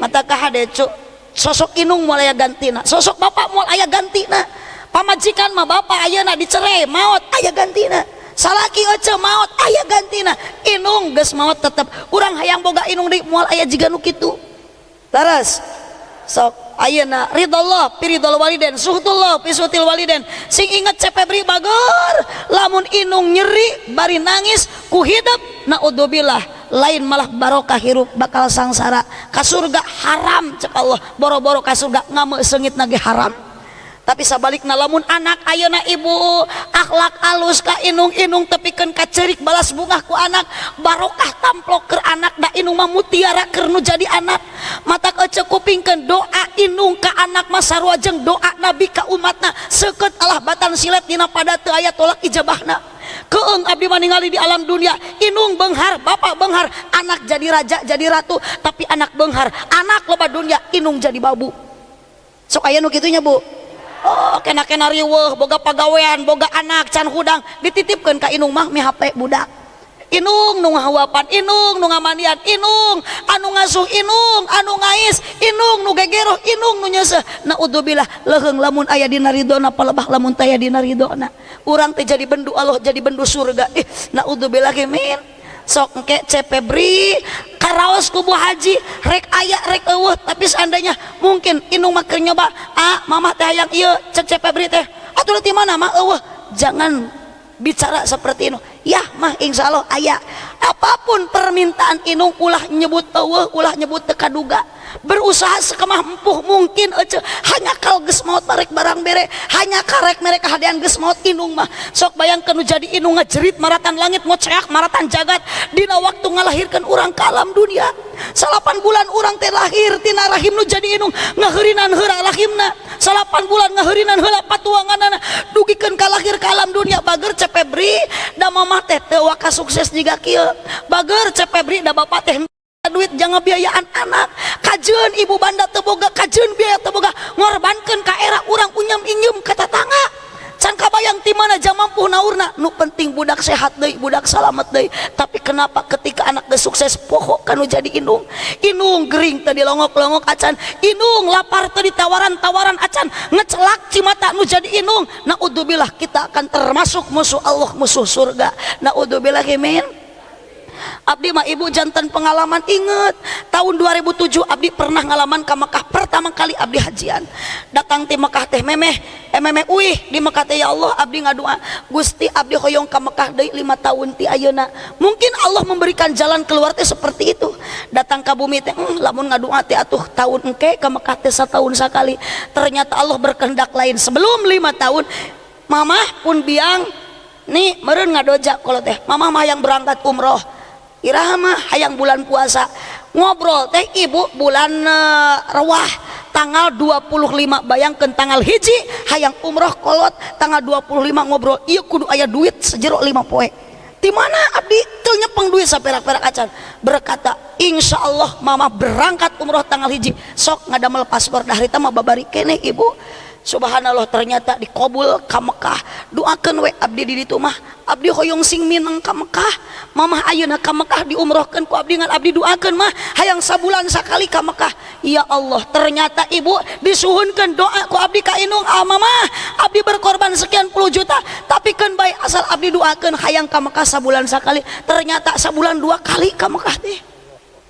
Mata kahade cu, sosok inung moal aya gantina, sosok bapak moal aya gantina. Pamajikan mah bapak ayeuna dicerai maot aya gantina, salaki ece maot aya gantina, inung geus maot tetep urang hayang boga inung deui moal aya jiga nu kitu. Taras sok ayeuna ridallah fi ridal waliden, suhtullah fi suhtil waliden. Sing inget, Cep Febri bageur, lamun inung nyeri bari nangis ku hidup, naudzubillah, lain malah barokah hirup, bakal sangsara. Ka surga haram cek Allah. Boro-boro ka surga, ngambek seungit nage haram. Tapi sabalikna, lamun anak ayeuna, ibu, akhlak alus ka inung, inung tepikeun ka ceurik balas bungah ku anak, barokah tamplok keur anak, da inung mah mutiara keur nu jadi anak. Mata ece kupingkeun, doa inung ka anak mah sarua jeung doa nabi ka umatna, seukeut Allah batan silet dina pada teu aya tolak ijabahna. Keeng abdi mah ningali di alam dunia, inung benghar, bapak benghar, anak jadi raja, jadi ratu. Tapi anak benghar, anak loba dunia, inung jadi babu. Sok aya nu kitu nya, Bu. Oh, kena-kena riweuh, boga pagawean, boga anak can hudang, dititipkeun ka inung mah mi HP budak. Inung nu ngahuapan, inung nu ngamandian, inung anu ngasuh, inung anu ngais, inung nu gegeroh, inung nu nyeuseuh. Naudzubillah, leuheung lamun aya dina ridona, palebah lamun taya dina ridona. Urang teh jadi bendu Allah, jadi bendu surga. Ih, naudzubillah min. Sok engke Cep Febri karaos ku Bu Haji, rek aya rek eueuh, tapi seandainya mungkin inung mah keur nyoba, "Ah, mamah teh hayang ieu," cek Cep Febri teh, "Atuh di mana mah eueuh?" Jangan bicara seperti itu ya. Mah insya Allah aya. Apapun permintaan inung, ulah nyebut eueuh, ulah nyebut teu kaduga. Berusaha sekemah empuh mungkin ece. Hanya kal geus maot barek barang bere, hanya karek mereka hadean geus maot inung mah. Sok bayangkeun nu jadi inung ngajerit maratan langit, ngoceak maratan jagat dina waktu ngalahirkeun urang ke alam dunia. 9 bulan urang teh lahir tina rahim nu jadi inung, ngaheurinan heula rahimna 9 bulan, ngaheurinan heula patuanganana, dugikeun ka lahir ke alam dunia. Bager, Cep Febri, da mamah teh teu waka sukses jiga kieu. Bager, Cep Febri, da bapak teh duit jangan biayaan anak. Kajeun ibu banda teu boga, kajeun biaya teu boga, ngorbankeun ka era urang unyam inyum ka tatangga. Can kabayang ti mana jam mampu naurna. Nu penting budak sehat deui, budak salamet deui. Tapi kenapa ketika anak geus sukses poho kanu jadi indung? Indung gering tadi longok-longok acan, indung lapar tadi tawaran-tawaran acan, ngecelak cimata nu jadi indung. Naudzubillah, kita akan termasuk musuh Allah, musuh surga. Naudzubillah min. Abdi mah, ibu, janten pengalaman. Inget tahun 2007 abdi pernah ngalaman ke Mekah. Pertama kali abdi hajian datang ti Mekah teh memeh memeh uih di Mekah teh. Ya Allah, abdi ngadua, "Gusti, abdi hoyong ka Mekah deui 5 tahun ti ayeuna." Mungkin Allah memberikan jalan keluar teh seperti itu. Datang ke bumi teh, lamun ngadua teh atuh tahun engke ke Mekah teh setahun sekali. Ternyata Allah berkehendak lain. Sebelum 5 tahun, mamah pun biang nih meureun ngadoja kalau teh mamah mah yang berangkat umroh iraha mah hayang bulan puasa. Ngobrol teh ibu bulan Rewah tanggal 25. Bayangkan, tanggal 1 hayang umroh kolot, tanggal 25 ngobrol, iya kudu aya duit sejero 5 poe. Di mana abdi teu nyepeng duit saperak-perak acan. Berkata, "Insya Allah mama berangkat umroh tanggal 1." Sok ngadamel paspor, dah harita mah babari keneh, ibu. Subhanallah, ternyata dikobul ka Mekah. Doakeun we abdi di ditu mah, abdi hoyong sing mineng ka Mekah. Mamah ayeuna ka Mekah diumrohkeun ku abdi, ngan abdi doakeun mah hayang sabulan sakali ka Mekah. Ya Allah, ternyata, ibu, disuhunkeun doa ku abdi ka indung. "Ah, mamah, abdi berkorban sekian puluh juta, tapi keun bae asal abdi doakeun hayang ka Mekah sabulan sakali." Ternyata sabulan dua kali ka Mekah teh.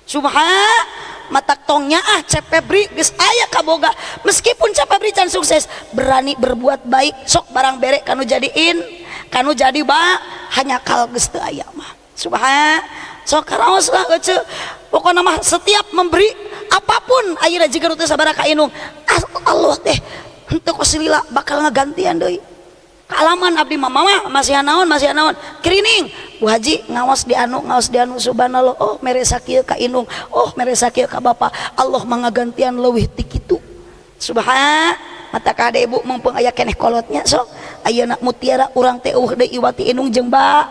Subhan, matak tongnya ah, Cep Febri geus aya kaboga. Meskipun Cep Febri can sukses, berani berbuat baik, sok barang bere kanu jadiin, kanu jadi ba, hanya kal geus teu aya mah. Subhan, sok karaos lah ece. Pokokna mah setiap memberi apapun ayeuna jiga nu teu sabaraha ka indung, Allah teh henteu kos lila bakal ngagantian deui. Kaalaman abdi mah mama masih naon masih naon. Kirining Bu Haji ngawas di anu ngawas di anu subhanallah oh mere sakieu ka indung oh mere sakieu ka bapa Allah mangagantian leuwih ti kitu. Subhan mata kade ibu mumpung aya keneh kolotnya sok ayeuna mutiara urang teh eueuh deui iwati indung jeung ba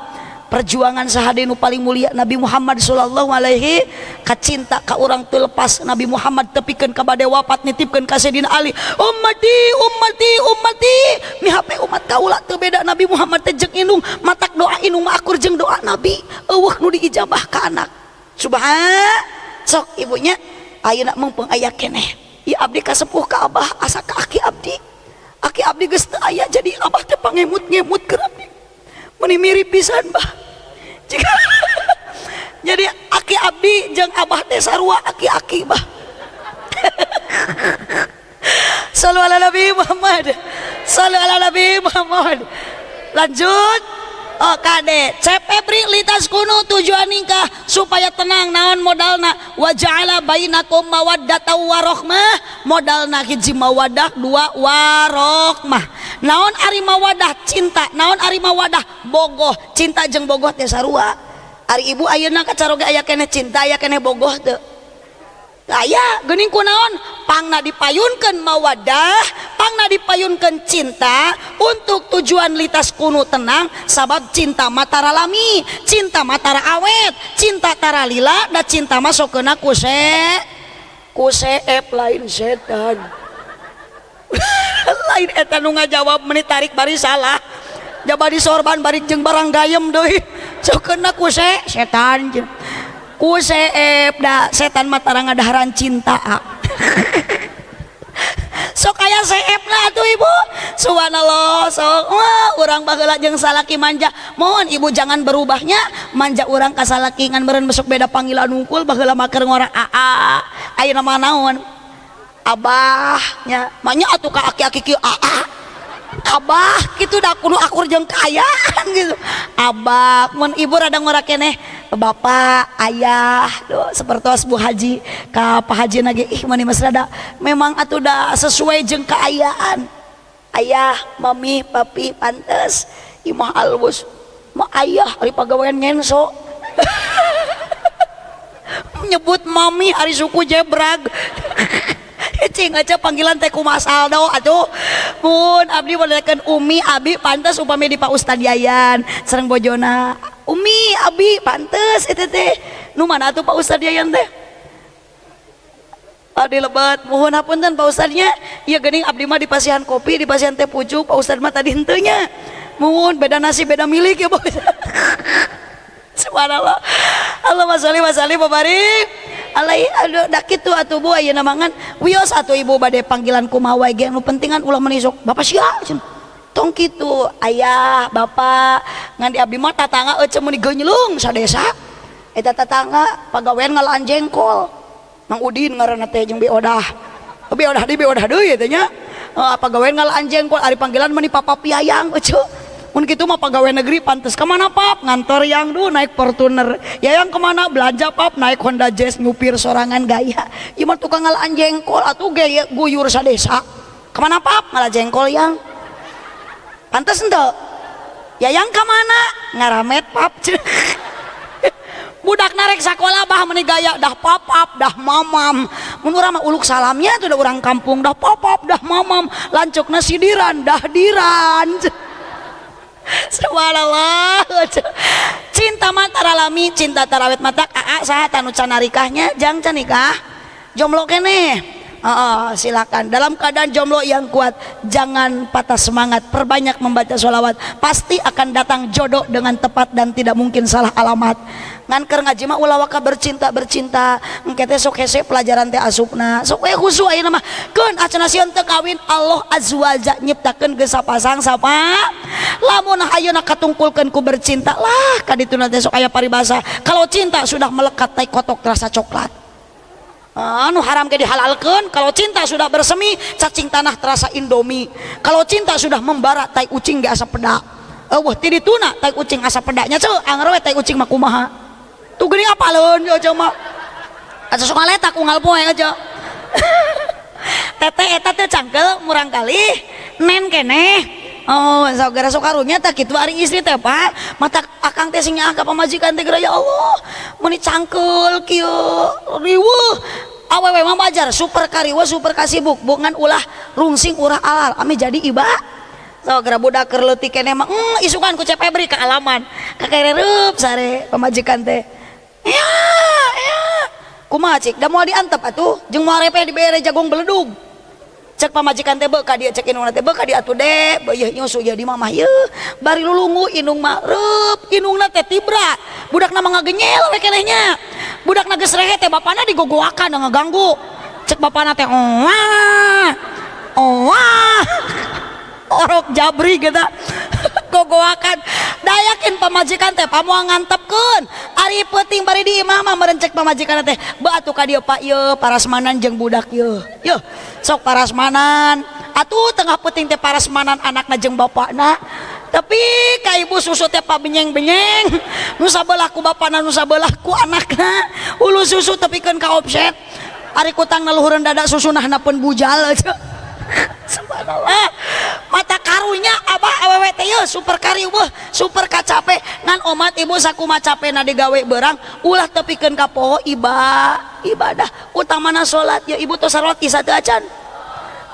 perjuangan sahade nu paling mulia Nabi Muhammad sallallahu alaihi kacinta ka urang teu lepas Nabi Muhammad tepikeun ka bade wafat nitipkeun ka Sayyidina Ali ummati ummati ummati mihape umat kaula teu beda Nabi Muhammad teh jeung indung matak doa indung mah akur jeung doa Nabi eueuh nu diijabah ka anak subhan sok ibunya ayeuna mumpung aya keneh ieu abdi kasepuh ka abah asa ka aki abdi geus teu aya jadi abah teh pangemut-ngemut keur abdi meuni mirip pisan bah jika jadi aki abdi jeung abah teh sarua aki-aki bah. Sallu ala Nabi Muhammad. Sallu ala Nabi Muhammad. Lanjut. Oh kade Cep Febri litas kuno tujuan nikah supaya tenang naon modalna wa ja'ala bainakum mawaddatan warahmah modalna hiji mawaddah dua warohmah naon ari mawadah cinta naon ari mawadah bogoh cinta jeung bogoh teh sarua ari ibu ayeuna kacaroge aya keneh cinta aya keneh bogoh teu aya geuning kunaon pangna dipayunkeun mawadah pangna dipayunkeun cinta untuk tujuan litas kunu tenang sabab cinta mah tara lami cinta mah tara awet cinta tara lila da cinta mah sokeuna ku seep lain setan lain eta nu ngajawab meuni tarik bari salah jaba disorban bari jeung barang gayem deui sokeuna ku setan ku seep da setan mah tara ngadaharan cinta sok aya seep lah atuh ibu subhanallah sok wah urang baheula jeung salaki manja mohon ibu jangan berubahnya manja urang ka salaki ngan meureun besok beda panggilan unggul baheula mah keur ngora aa ayeuna mah naon abahnya manya atuh ka aki-aki kieu aa abah gitu dah kudu akur jeung kaayaan gitu abah mun ibu rada ngora keneh bapak ayah duh sepertos Bu Haji ka Pak Haji nage ih mani mas rada memang atuh dah sesuai jeung kaayaan ayah mami papi pantes imah alus mah ayah ari pagawean ngenso nyebut mami ari suku jebrag cing aja panggilan teh kumaha saldo atuh mun abdi modelkeun umi abi pantes upami di Pak Ustad Yayan sareng bojona umi abi pantes eta teh nu mana atuh Pak Ustad Yayan teh abdi lebet mohon hapunten Pak Ustadnya ieu geuning abdi mah dipasihan kopi dipasihan teh pucuk Pak Ustad mah tadi henteu nya mohon beda nasi beda milik ya Pak Ustad. Subhanallah Allahumma sholli wa sallim wa barik alai aduh dak kitu atuh bu ayeuna mangan wios atuh ibu bade panggilan kumaha wae ge nu pentingan ulah meuni sok bapak sia cenah tong kitu ayah bapak ngan di abdi mah tatangga euceu meuni geunyeung sadesa eta tatangga pagawean ngalaan jengkol Mang Udin ngaranna teh jeung Bi Odah di Bi Odah deui teh nya pagawean ngalaan jengkol ari panggilan meuni papa piayang euceu mun kitu mah pegawai negeri pantes kemana pap ngantor yang du naik Fortuner ya yang kemana belanja pap naik Honda Jazz nyupir sorangan gaya ieu mah tukang ngalaan jengkol atuh gaya guyur sadesa kemana pap ngalah jengkol yang pantes henteu ya yang kemana ngaramet pap budak narek sakola bah meuni gaya dah papap dah mamam mun urang mah uluk salamnya tuh da urang kampung dah papap dah mamam lancukna sidiran dah diran. Subhanallah. Cinta mah tara lami, cinta tarawet matak aa saha tanu can narikahnya jang can nikah. Jomblo keneh. Silakan dalam keadaan jomblo yang kuat jangan patah semangat, perbanyak membaca sholawat, pasti akan datang jodoh dengan tepat dan tidak mungkin salah alamat. Ngan keur ngaji mah ulah waka bercinta bercinta engke teh sok hese pelajaran teh asupna sok we khusu ayeuna mah keun acan sieun teu kawin Allah azwaja nyiptakeun geus sapasang sapa lamun ayeuna katungkulkeun ku bercinta lah kadituna teh sok aya paribasa kalau cinta sudah melekat tai kotok terasa coklat. Anu haram ke dihalalkan kalau cinta sudah bersemi cacing tanah terasa indomie kalau cinta sudah membara tai ucing ge asa peda eueuh ti dituna tai ucing asa pedanya ceu anger we tai ucing mah kumaha tuh geuning apaleun aja mah asa sok ngaletak unggal poe aja teteh eta teh cangkel murang kali nen keneh Oh, sok gara sok karunya tah kitu ari istri teh, Pak. Mata akang teh sing nyaah ka pamajikan teh geura, ya Allah. Meuni cangkeul kieu riweuh. Awewe mah wajar super kariweuh, super kasibuk, bungan ulah rungsing ulah alal ame jadi iba. So geura budak keur leutik keneh mah isukan ku Cep Febri ka alaman. Kakereup sare pamajikan teh. Ya, ya. Kumaha cik? Da moal diantep atuh, jeung moal repeh dibere jagung beledug. Cek pamajikan teh beuh ka dieu, cek indungna teh beuh ka dieu atuh de, beuh yeuh nyusu ieu di mamah yeuh. Bari lulungu indung mah reup, indungna teh tibra. Budakna mah ngagenyel we keneh nya. Budakna geus rehe teh bapana digogoakan ngaganggu. Cek bapana teh oah. Oah. Orok jabri gitu. Gogoakan. Dayakin pamajikan teh pamoal ngantepkeun. Ari peuting bari di imah mah meureun cek pamajikan teh, beuh atuh ka dieu Pak yeuh parasmanan jeung budak yeuh. Yeuh, sok parasmanan. Atuh tengah peuting teh parasmanan anakna jeung bapakna. Tapi ka ibu susu teh pabenyeng-benyeng. Nu sabelah ku bapana, nu sabelah ku anakna. Ulu susu tepikeun ka offset. Ari kutangna luhureun dada susunahna pun bujal aja. Subhanallah. Mata karunya abah awewe teh yeuh super kariweuh, super kacape. Ngan omat ibu sakumaha capena digawe beurang ulah tepikeun ka poho ibadah. Utamana salat ya ibu tos salat isya teu acan.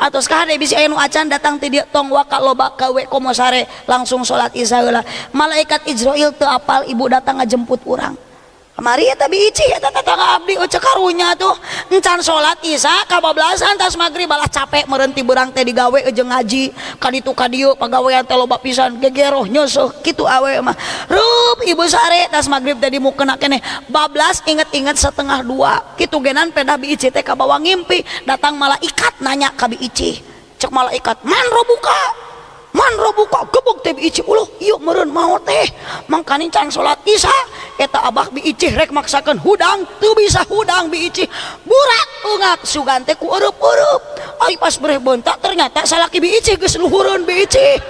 Atos kahade bisi aya nu acan datang ti dieu tong waka loba gawe komo sare langsung salat isya heula. Malaikat Izrail teu apal ibu datang ngajemput urang. Kamari eta bi Ici eta tetangga abdi eueuh karunya tuh encan salat isya kabablasan tas magrib balah capek meureun ti beurang teh digawe jeung ngaji ka ditu ka dieu pagawean teh loba pisan gegeroh nyeuseuk kitu awe mah. Rup ibu sare tas magrib teh dimukena keneh bablas inget-inget 1:30 kitu genan pedah bi Ici teh kabawa ngimpi datang malaikat nanya ka bi Ici. Cek malaikat man robuka man robuka gebuk teh bi Ici uluh ieu meureun maot teh mangkaning can salat isya eta abah bi Ici rek maksakeun hudang teu bisa hudang bi Ici burak ungap sugan teh ku eurup-eurup ai pas bereh beuntak ternyata salaki bi Ici geus luhureun bi Ici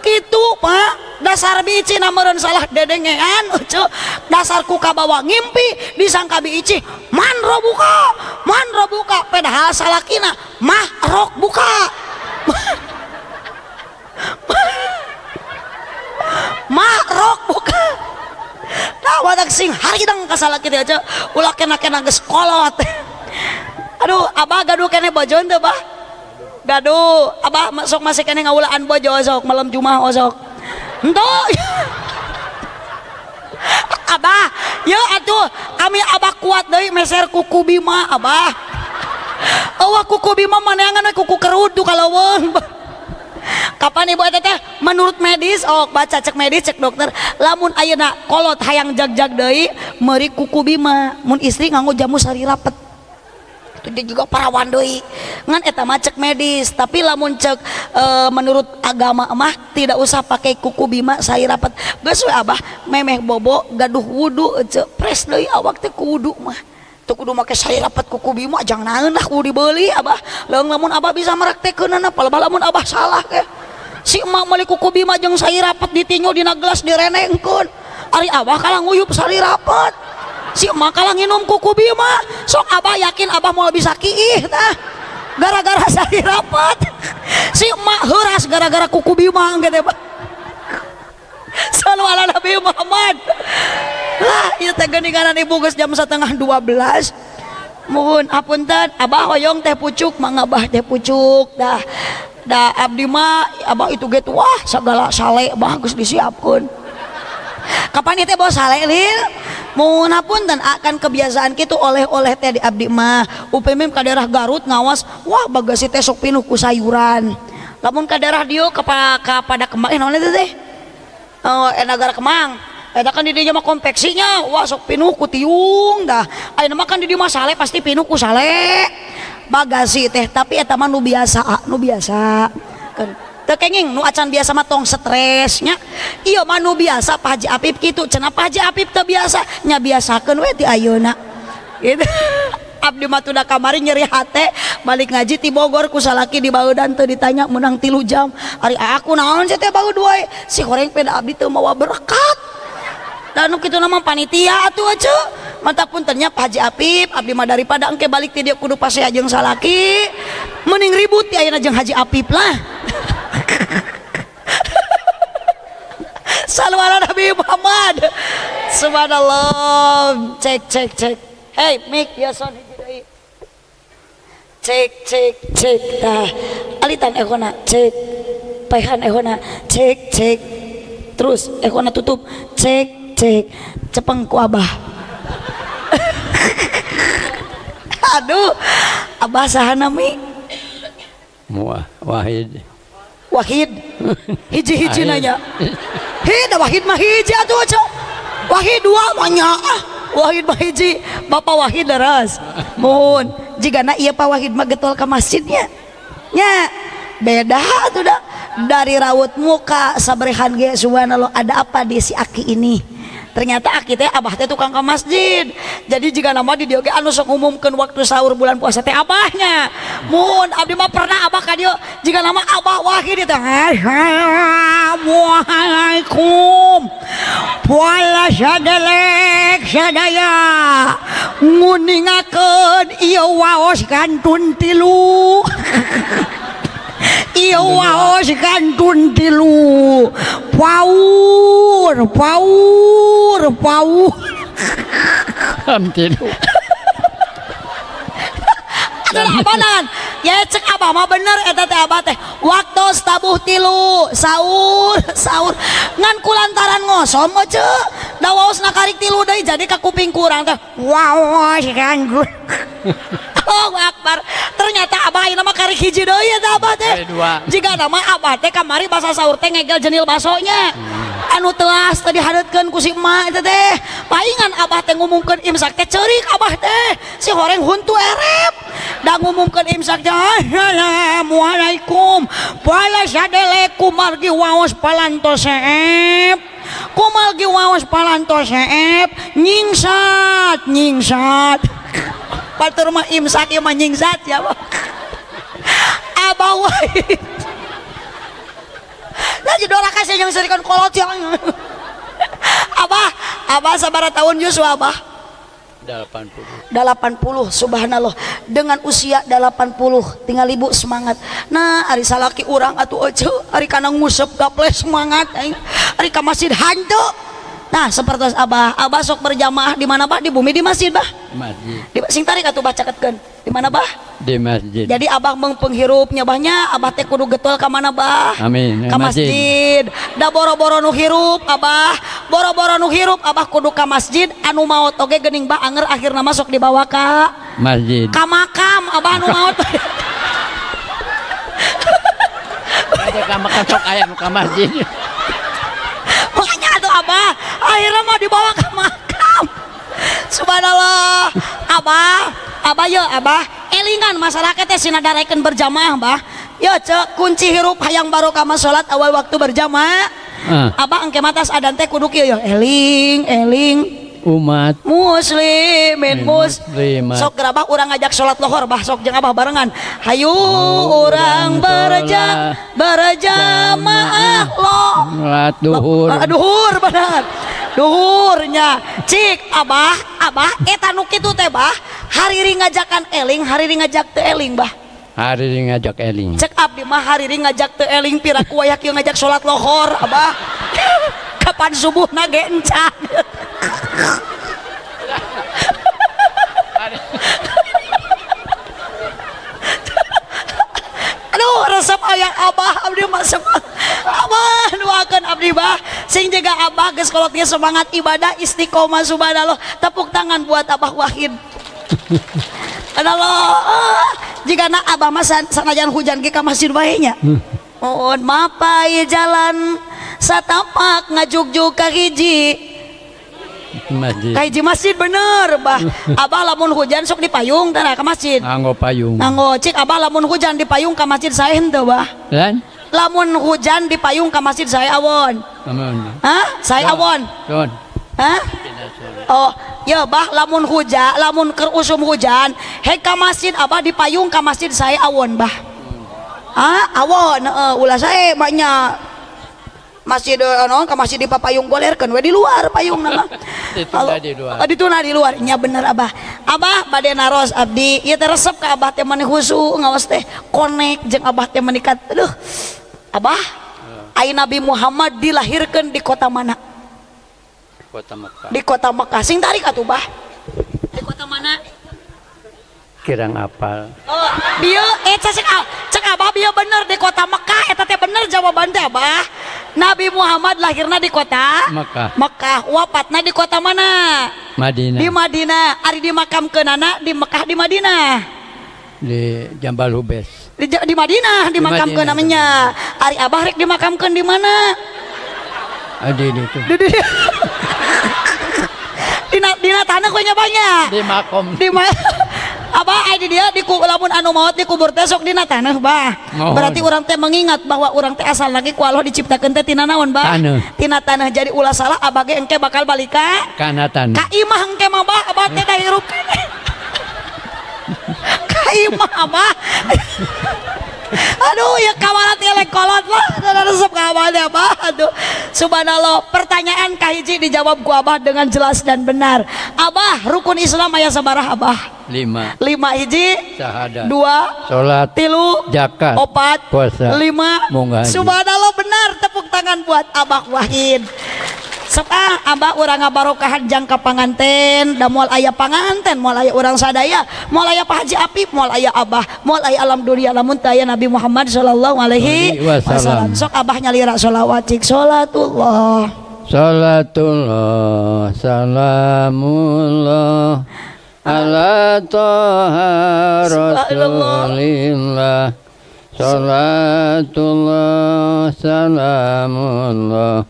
kitu Pak. Dasar bi Ici na meureun salah dedengean euceu dasar ku kabawa ngimpi disangka bi Ici man robuka padahal salakina mah rok buka makrok buka. Nah wadak sing haridang ka salaki teh aja ulah kena-kena geus kolot. Aduh abah gaduh keneh bojo henteu bah? Gaduh. Abah sok masih keneh ngaulaan bojo sok malam Jumat sok. Henteu. Abah, yeuh atuh kami abah kuat deui meser kuku bima abah. Eueuh kuku bima maneangan we kuku kerud tuh kaleuweung. Kapan ibu eta teh menurut medis oh baca cek medis cek dokter lamun ayeuna kolot hayang jag-jag deui meuri kuku bima mun istri nganggo jamu sari rapet itu dia juga parawan deui ngan eta mah cek medis tapi lamun cek menurut agama mah tidak usah pakai kuku bima sari rapet geus we abah memeh bobo gaduh wudu cek pres deui awak teh ku wudu mah teu kudu make sari rapet kuku bima jang naeun lah kudu dibeli abah leung lamun abah bisa meraktekeunana palebah lamun abah salah ke si emak meuli kuku bima jeung sari rapet ditinju dina gelas direnengkeun ari abah kalah nguyup sari rapet si emak kalah nginum kuku bima sok abah yakin abah moal bisa kiih tah gara-gara sari rapet si emak heuras gara-gara kuku bima gitu Pak. Sallu ala Nabi Muhammad. Lah ieu teh geuninganan ibu geus jam 11:30. Muhun apunten abah hoyong teh pucuk mangga abah teh pucuk dah. Da abdi mah abah itu ge wah sagala sale bah geus disiapkeun. Kapan ieu teh bawa sale lil? Muhun apunten akan kebiasaan kitu oleh-oleh teh di abdi mah. Upami ka daerah Garut ngawas wah bagasi teh sok pinuh ku sayuran. Lamun ka daerah dieu ka pada Kemang naon eta teh? Oh, Negara Kemang. Eta kan di dinya mah konveksinya, wah sok pinuh ku tiung dah. Ayeuna mah kan di dieu mah sale pasti pinuh ku sale. Bagasi teh, tapi eta mah nu biasa, nu biasa. Kan teu kenging nu acan biasa mah tong stres nya. Ieu mah nu biasa Pak Haji Apip kitu, cenah Pak Haji Apip teu biasa, nya biasakeun we ti ayeuna. Gitu. Abdi mah tunda kamari nyeri hate balik ngaji ti Bogor ku salaki di baeudan teu ditanya menang 3 jam. Ari aku naon sih teh baeud wae. Si horeng peda abdi teu mawa berkat. Dan nu kitu mah panitia atuh ece. Mata puntennya Pak Haji Apip, abdi mah daripada engke balik ti dieu kudu pasea jeung salaki, mending ribut ti ayeuna jeung Haji Apip lah. Nabi Muhammad. Subhanallah. Cek cek cek. Hey, mic ya son hiji deui. Cek cek cek tah. Alitan ehona cek. Paehan ehona cek cek. Terus ehona tutup cek cek. Cepeng ku abah. Aduh, abah saha nami? Wahid. Wahid. Hiji-hiji nanya. Hei, da Wahid mah hiji atuh cok. Wahid dua mah nya. Wahid mah hiji. Bapak Wahid leres. Mohon jigana ieu Pak Wahid mah getol ka masjidnya. Nya beda atuh da. Dari raut muka sabrehan ge subhanallah ada apa di si aki ini. Ternyata aki teh abah teh tukang ke masjid. Jadi jika nama di dieu ge anu sok ngumumkeun waktu sahur bulan puasa teh abahnya. Mun abdi mah pernah abah ka dieu jika nama abah Wahid teh assalamualaikum. Puala sadelek sadaya nguningakeun ieu waos kantun tilu. Ieu waos kantun tilu. Paur, paur, paur. Tilu. Aduh abanan. Ya cek abah mah bener eta teh abah teh. Waktu tabuh tilu, sahur, sahur. Ngan kulantaran ngosom ece. Da waosna karik tilu deui jadi ka kuping kurang teh. Waos kantun. Allahu Akbar. Ternyata abah ayeuna mah karik hiji deui eta abah teh. Jika nama abah teh kamari basa sahur teh ngegel jenil basonya. Anu telas tadi hadeutkeun ku si emak eta teh. Paingan abah teh ngumumkeun imsak teh ceurik abah teh. Si horeng huntu erep. Da ngumumkeun imsak teh assalamualaikum. Pala sadelek kumargi waos palantos seep. Kumargi waos palantos seep nyingsat nyingsat. Batur mah imsak ieu mah nyingsat ya mah. Abah Wahid. Lah jadi orang kasih yang serikan kolot yang. Abah, abah sabaraha tahun Yusuf abah? 80. 80, subhanallah. Dengan usia 80 tinggal ibu semangat. Nah, ari salaki urang atuh ece, ari kana ngusep gaple semangat aing. Ari ka masjid hanteu. Nah, seperti abah, abah sok berjamaah di mana bah? Di bumi di masjid bah? Masjid. Di sing tarik atuh bah caketkeun. Di mana bah? Di masjid. Jadi abah meng penghirupnya bahnya, abah teh kudu getol ka mana bah? Amin. Ka masjid. Da boro-boro nu hirup abah, boro-boro nu hirup abah kudu ka masjid, anu maot oge geuning bah anger akhirna masuk dibawa ka masjid. Ka makam abah anu maot. Ada ka makam sok aya nu ka masjid. Makanya atuh abah akhirnya mau dibawa ke makam. Subhanallah. Abah, abah ya abah elingan masyarakat teh sina darekeun berjamaah bah. Ya cek kunci hirup hayang barokah mah salat awal waktu berjamaah. Abah engke matas adan teh kudu kieu ya eling eling umat muslimin muslimat. Sok gerabah urang ngajak salat lohor bah sok jeung abah barengan. Hayu urang berjamaah loh. Salat duhur. Duhur benar. Duhurnya. Cik abah, abah eta nu kitu teh bah. Hariri ngajakan eling, hariri ngajak teu eling bah. Hariri ngajak eling. Cek abdi mah hariri ngajak teu eling piraku wayah kieu ngajak salat lohor abah. Kapan subuhna ge encan. Aduh resep aya abah abdi mah semangat. Abah doakeun abdi bah sing jaga abah geus kolotnya semangat ibadah istiqomah subhanallah. Tepuk tangan buat Abah Wahid. Anallah jigana abah mah sanajan hujan ge ka masjid wae nya. Mohon mapai jalan satapak ngajugjug ka hiji masjid. Ka hiji masjid bener bah. Abah lamun hujan sok di payung tah ka masjid. Nganggo payung. Nganggo cik abah lamun hujan di payung ka masjid sae henteu bah. Lan? Lamun hujan di payung ka masjid sae awon. Amun. Hah? Sae awon. Don. Hah? Oh, ya bah lamun hujan, lamun keur usum hujan, hek ka masjid abah di payung ka masjid sae awon bah. Ah, awon heeh ulah sae banyak. Masjid naon ka masjid di papayung golerkeun we di luar payungna mah. Ditunda di luar. Oh, ditunda di luar. Nya bener abah. Abah bade naros abdi. Ieu teh resep ka abah teh mani khusu ngaos teh konek jeung abah teh menikat. Aduh. Abah, ai Nabi Muhammad dilahirkeun di kota mana? Kota Mekah. Di kota Mekah. Sing tarik atuh, Bah. Di kota mana? Kirang apal. Oh, bieu cek cek Abah bieu bener di kota Mekah eta teh, bener jawaban teh, Abah. Nabi Muhammad lahirna di kota Mekah. Mekah, wafatna di kota mana? Madinah. Di Madinah. Ari dimakamkeunana di Mekah, di Madinah? Di Jambal Hubes. Di Madinah dimakamkeun Madinah. Namanya. Ari Abah rek dimakamkeun di mana? Ah, di itu. Di dina tanah ku nya banyak. Di makom. Di ma Abah, ai di dia di lamun anu maot dikubur teh sok dina tanah, Bah. Mohon. Berarti urang teh mengingat bahwa urang teh asal lagi ku Allah diciptakeun teh tina naon, Bah? Taneuh. Tina tanah. Jadi ulah salah, Abah ge engke bakal balik ka Kana tanah. Ka imah engke mah, Bah. Abah teh da hirup keneh. Ka imah, Abah. Aduh ya, kawalat elek kolot lah dan resep kawannya, Abah. Aduh, subhanallah, pertanyaan kahiji dijawab ku Abah dengan jelas dan benar. Abah, rukun Islam aya sabaraha, Abah? Lima. Lima. Hiji? Syahadat. Dua. Salat. Tilu. Zakat. Opat. Puasa. Lima. Munggah haji. Subhanallah, benar. Tepuk tangan buat Abah Wahid. Sok ah, Abah, urang ngabarokahan jangka panganten da moal aya panganten, moal aya urang sadaya, moal aya Pak Haji Apip, moal aya Abah, moal aya alam dunia lamun teu aya Nabi Muhammad sallallahu alaihi Wasallam. wasallam. Sok Abah nyalira sholawat, cik salatullah. Salatullah salamullah ala Toha Subhanallah. Rasulillah. Salatullah salamullah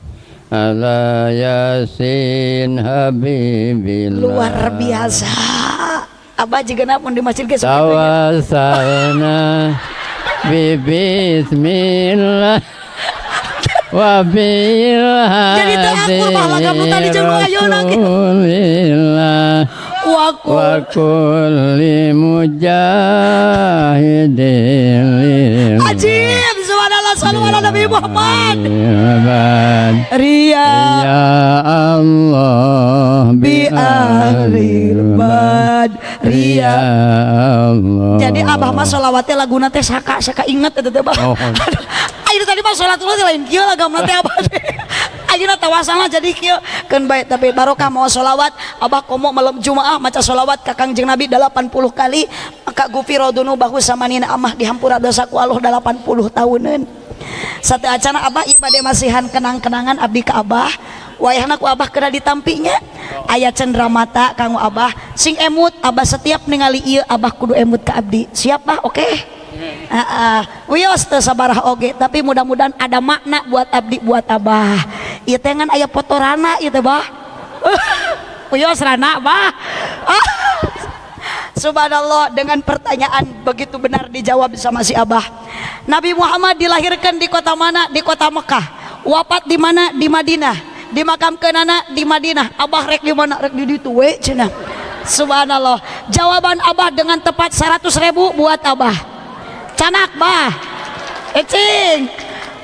ala Yasin Habibillah. Luar biasa. Abah juga pun di masjid ge sok kitu nya. Tawassalna bi bismillah wa bil Jadi teu akur baheula kamu tadi jeung nu ayeuna ge. Rasulillah Wa kul wa kulli mujahidin lillah. Ajib, subhanallah, sallu ala Nabi Muhammad. Ria Ria Ya Allah bi ahlil bad Ria ria. Allah. Jadi Abah mah sholawatnya laguna teh saka saka inget eta teh, Bah. Oh. Ayeuna tadi mah sholatullah teh lain kieu lagamna teh, Abah teh. Ayeuna tawasalna jadi kieu keun bae, tapi barokah mau sholawat Abah, komo malam Jumaah maca sholawat ka Kangjeng Nabi 80 kali, maka gufiro dunubahu samanina amah, dihampura dosa ku Allah 80 tahuneun. Satu acana, Abah, ieu bade masihan kenang-kenangan abdi ka Abah. Wayahna ku Abah kena ditampinya, aya cendera mata kanggo Abah. Sing emut Abah, setiap ningali ieu Abah kudu emut ka abdi. Siap, Bah? Oke. Heeh. Wios teu sabaraha oge, tapi mudah-mudahan ada makna buat abdi, buat Abah. Ieu teh ngan aya foto rana ieu teh, Bah. Wios rana, Bah. Ah. Subhanallah, dengan pertanyaan begitu benar dijawab sama si Abah. Nabi Muhammad dilahirkan di kota mana? Di kota Mekah. Wafat di mana? Di Madinah. Dimakamkeunana di Madinah. Abah rek di mana? Rek di ditu we cenah. Subhanallah. Jawaban Abah dengan tepat, 100 ribu buat Abah. Canak, Bah. Ecing.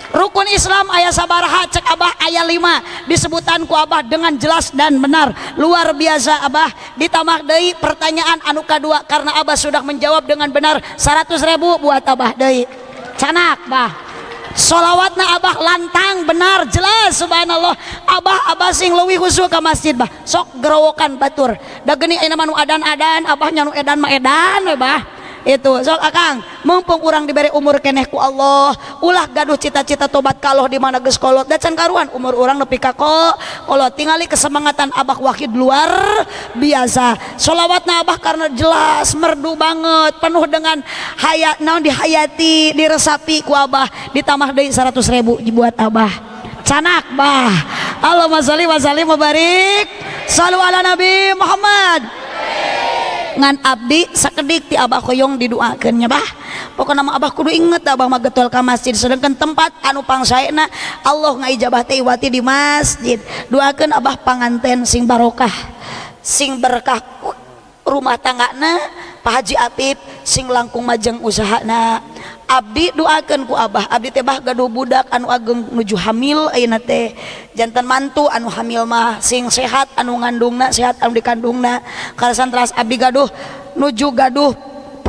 Rukun Islam aya sabaraha? Cek Abah aya 5, disebutan ku Abah dengan jelas dan benar. Luar biasa, Abah. Ditambah deui pertanyaan anu kadua, karena Abah sudah menjawab dengan benar, 100 ribu buat Abah deui. Canak, Bah. Solawatna Abah lantang, benar, jelas, subhanallah. Abah, Abah sing leuwih khusyuk ka masjid, Bah. Sok gerowokan batur da geuning ayeuna mah nu adan-adan, Abah nya nu edan mah edan we, Bah. Itu sok Akang, mumpung urang diberi umur keneh ku Allah, ulah gaduh cita-cita tobat ka Allah di mana geus kolot, da can karuan umur urang nepi ka kolot. Tingali kesemangatan Abah Wahid, luar biasa. Solawatna Abah karena jelas, merdu banget, penuh dengan hayat, naon, dihayati, diresapi ku Abah, ditambah deui 100 ribu buat Abah. Canak, Bah. Allahumma sholli wa sallim wa barik, salu ala Nabi Muhammad. Ngan abdi sakedik ti Abah hoyong didoakeun nya, Bah. Pokokna mah Abah kudu inget, Abah mah getol ka masjid, sedangkan tempat anu pangsaena Allah ngaijabah teh iwati di masjid. Doakeun Abah panganten sing barokah, sing berkah rumah tanggana. Pak Haji Apip sing langkung majeng usahana. Abdi doakeun ku Abah, abdi teh, Bah, gaduh budak anu ageng nuju hamil ayeuna teh, janten mantu anu hamil mah sing sehat anu ngandungna, sehat anu dikandungna. Kalasan teras abdi gaduh, nuju gaduh.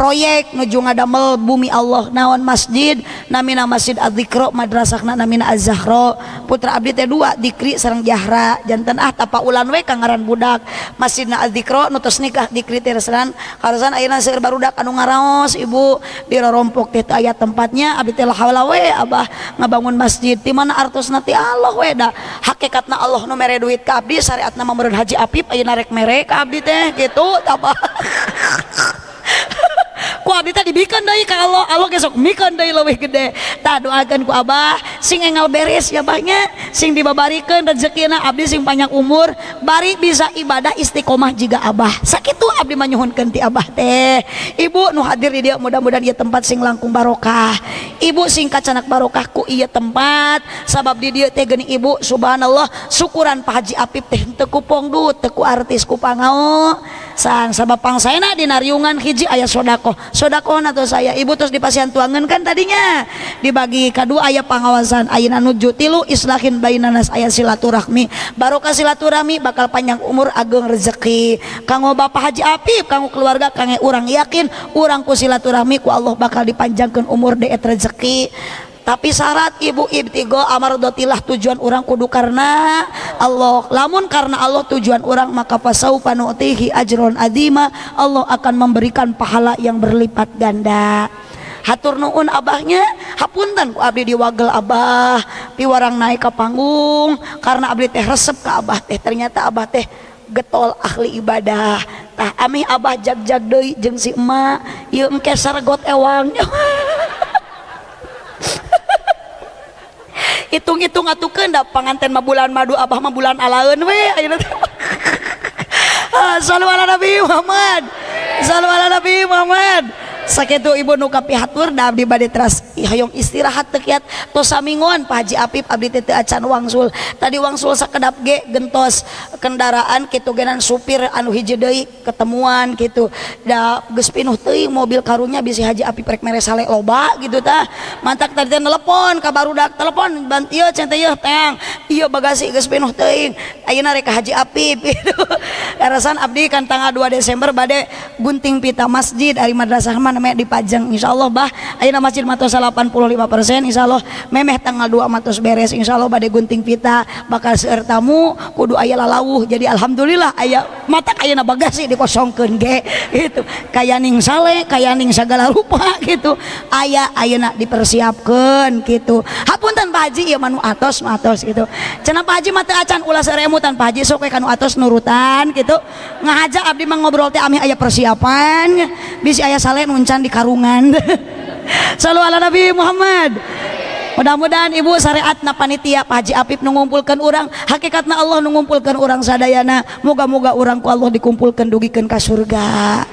Proyek nuju ngadamel bumi Allah naon masjid namina Masjid Az-Zikro, madrasahna namina Az-Zahra. Putra abdi teh dua, Dikri sareng Jahra. Janten ah tapaulan we ka ngaran budak. Masjidna Az-Zikro nu tos nikah Dikri teh reseran karasan ayeuna seueur barudak anu ngaraos ibu di rorompok teh aya tempatnya abdi teh haula we abah ngabangun masjid di mana artosna ti Allah we da hakikatna Allah nu mere duit ka abdi syariatna mah meureun Haji Apip ayeuna rek mere ka abdi teh kitu tabah. Ku abdi teh dibikeun deui ka Allah, Allah ge sok mikeun deui leuwih gede. Tah doakeun ku abah sing enggal beres ya abahnya, sing dibabarikeun rezekina abdi sing panjang umur, bari bisa ibadah istiqomah jiga abah. Sakitu abdi mah nyuhunkeun ti abah teh. Ibu nu hadir di dieu mudah-mudahan ieu tempat sing langkung barokah. Ibu sing kacanak barokah ku ieu tempat, sabab di dieu teh geuning ibu subhanallah syukuran Pak Haji Apip teh teu ku pongdut, teu ku artis ku pangao. San sabab pangsaena dina riungan hiji aya sodakoh. Sodakohna tuh saya ibu terus di pasian tuangan kan tadinya dibagi kadua aya pangawasan ayeuna nuju tilu islahin bainanas aya silaturahmi barokah silaturahmi bakal panjang umur ageng rezeki kanggo Bapak Haji Apip kanggo keluarga kangge urang yakin urang ku silaturahmi ku Allah bakal dipanjangkeun umur deet rezeki. Tapi syarat ibu ibtigo amardotillah tujuan orang kudu karena Allah. Lamun karena Allah tujuan orang maka fasaufa nu'tihi ajron azima, Allah akan memberikan pahala yang berlipat ganda. Hatur nuhun abahnya, hapunten ku abdi diwagel abah piwarang naik ke panggung karena abdi teh resep ka abah teh, ternyata abah teh getol ahli ibadah. Tah amih abah jag-jag deui jeung si emak ieu engke sargot ewang. Hitung-hitung atukeun da panganten mah bulan madu abah mah bulan alaeun we ayeuna teh. Sallu ala Nabi Muhammad. Sallu ala Nabi Muhammad. Sakitu ibu nu kapihatur da abdi bade teras hoyong istirahat teu kiat tos samingon Pak Haji Apip abdi teh teu acan wangsul. Tadi wangsul sakedap ge gentos kendaraan kitu genan supir anu hiji deui ketemuan kitu. Da geus pinuh teuing mobil karunya bisi Haji Apip rek mere sale loba gitu tah. Mantak tadi teh nelepon ka barudak telepon ban ieu cenah teh ieu teang ieu bagasi geus pinuh teuing ayeuna rek ka Haji Apip gitu. Karasan abdi kan tanggal 2 Desember bade gunting pita masjid ari madrasah mah namanya dipajang insyaallah bah ayeuna masjid matos 85% insyaallah memeh tanggal 2 matos beres insyaallah bade gunting pita bakal seueur tamu kudu aya lalawuh jadi alhamdulillah aya matak ayeuna bagasi dikosongkeun ge gitu kaya ning sale kaya ning sagala rupa gitu aya ayeuna dipersiapkeun gitu. Hapunten Pak Haji ieu mah nu atos nu atos gitu cenah Pak Haji mah teu acan ulah seueur emutan Pak Haji sok we ka nu atos nurutan gitu ngahaja abdi mah ngobrol teh amih aya persiapan bisi aya sale nu encan di karungan. Sallu ala Nabi Muhammad. Mudah-mudahan ibu syariatna panitia Pak Haji Apip nu ngumpulkeun urang, hakikatna Allah nu ngumpulkeun urang sadayana. Moga-moga urang ku Allah dikumpulkeun dugikeun ka surga.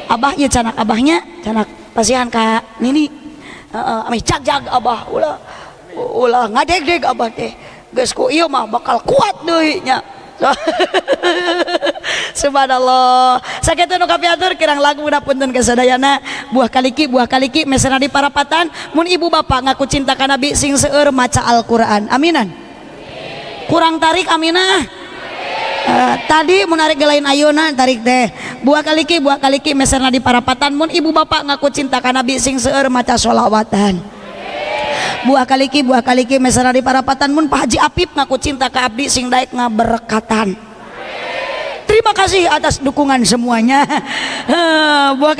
Abah ieu canak abahnya, canak pasihan ka Nini. Heeh, ameh jag-jag abah ulah ulah ngadeg-deg abah teh. Geus ku ieu mah bakal kuat deui nya. Subhanallah. Sakitu nu kapiatur kirang lagu punten kasadayana. Buah kaliki mesena di parapatan mun ibu bapak ngaku cinta ka Nabi sing seueur maca Al-Qur'an. Aminan. Kurang tarik aminah. Tadi mun arek gelain ayeuna tarik teh. Buah kaliki mesena di parapatan mun ibu bapak ngaku cinta ka Nabi sing seueur maca sholawatan. Buah kaliki mesena di parapatan mun Pak Haji Apip ngaku cinta ka abdi sing daek ngaberkatan. Terima kasih atas dukungan semuanya. Buah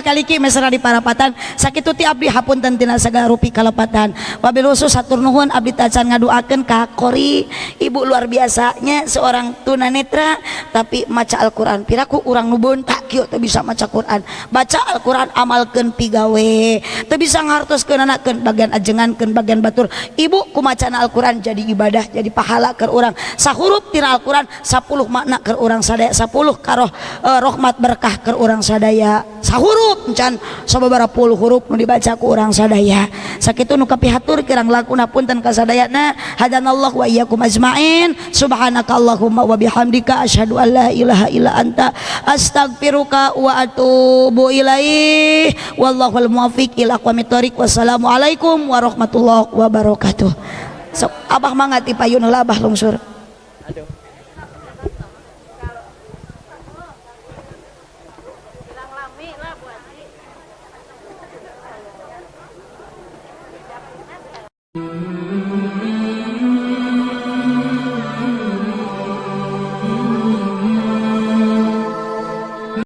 kaliki mesra di parapatan sakitu ti abdi hapunten tina sagala rupi kalepatan. Wabil khusus hatur nuhun abdi tacan ngaduakeun ka Qori, ibu luar biasanya seorang tunanetra tapi maca Al-Qur'an. Piraku urang nu beuntak kieu teu bisa maca Qur'an. Baca Al-Qur'an amalkeun pigawe. Teu bisa ngartoskeun anakeun bagian ajengankeun bagian batur. Ibu kumacana Al-Qur'an jadi ibadah, jadi pahala keur urang. Sahurup tina Al-Qur'an 10 makna keur urang sadaya, 10 karoh rahmat berkah keur urang sadaya. Sahurup encan sababaraha puluh huruf nu dibaca ku urang sadaya. Sakitu nu kapihatur kirang lakuna punten ka sadayana. Hadanallahu wa iyyakum ajmain. Subhanakallahumma wa bihamdika asyhadu an la ilaha illa anta astaghfiruka wa atubu ilaih. Wallahul muwaffiq ila aqwamit thoriq. Wassalamualaikum warahmatullahi wabarakatuh. Sok abah mangga ti payun heula abah lungsur. Aduh.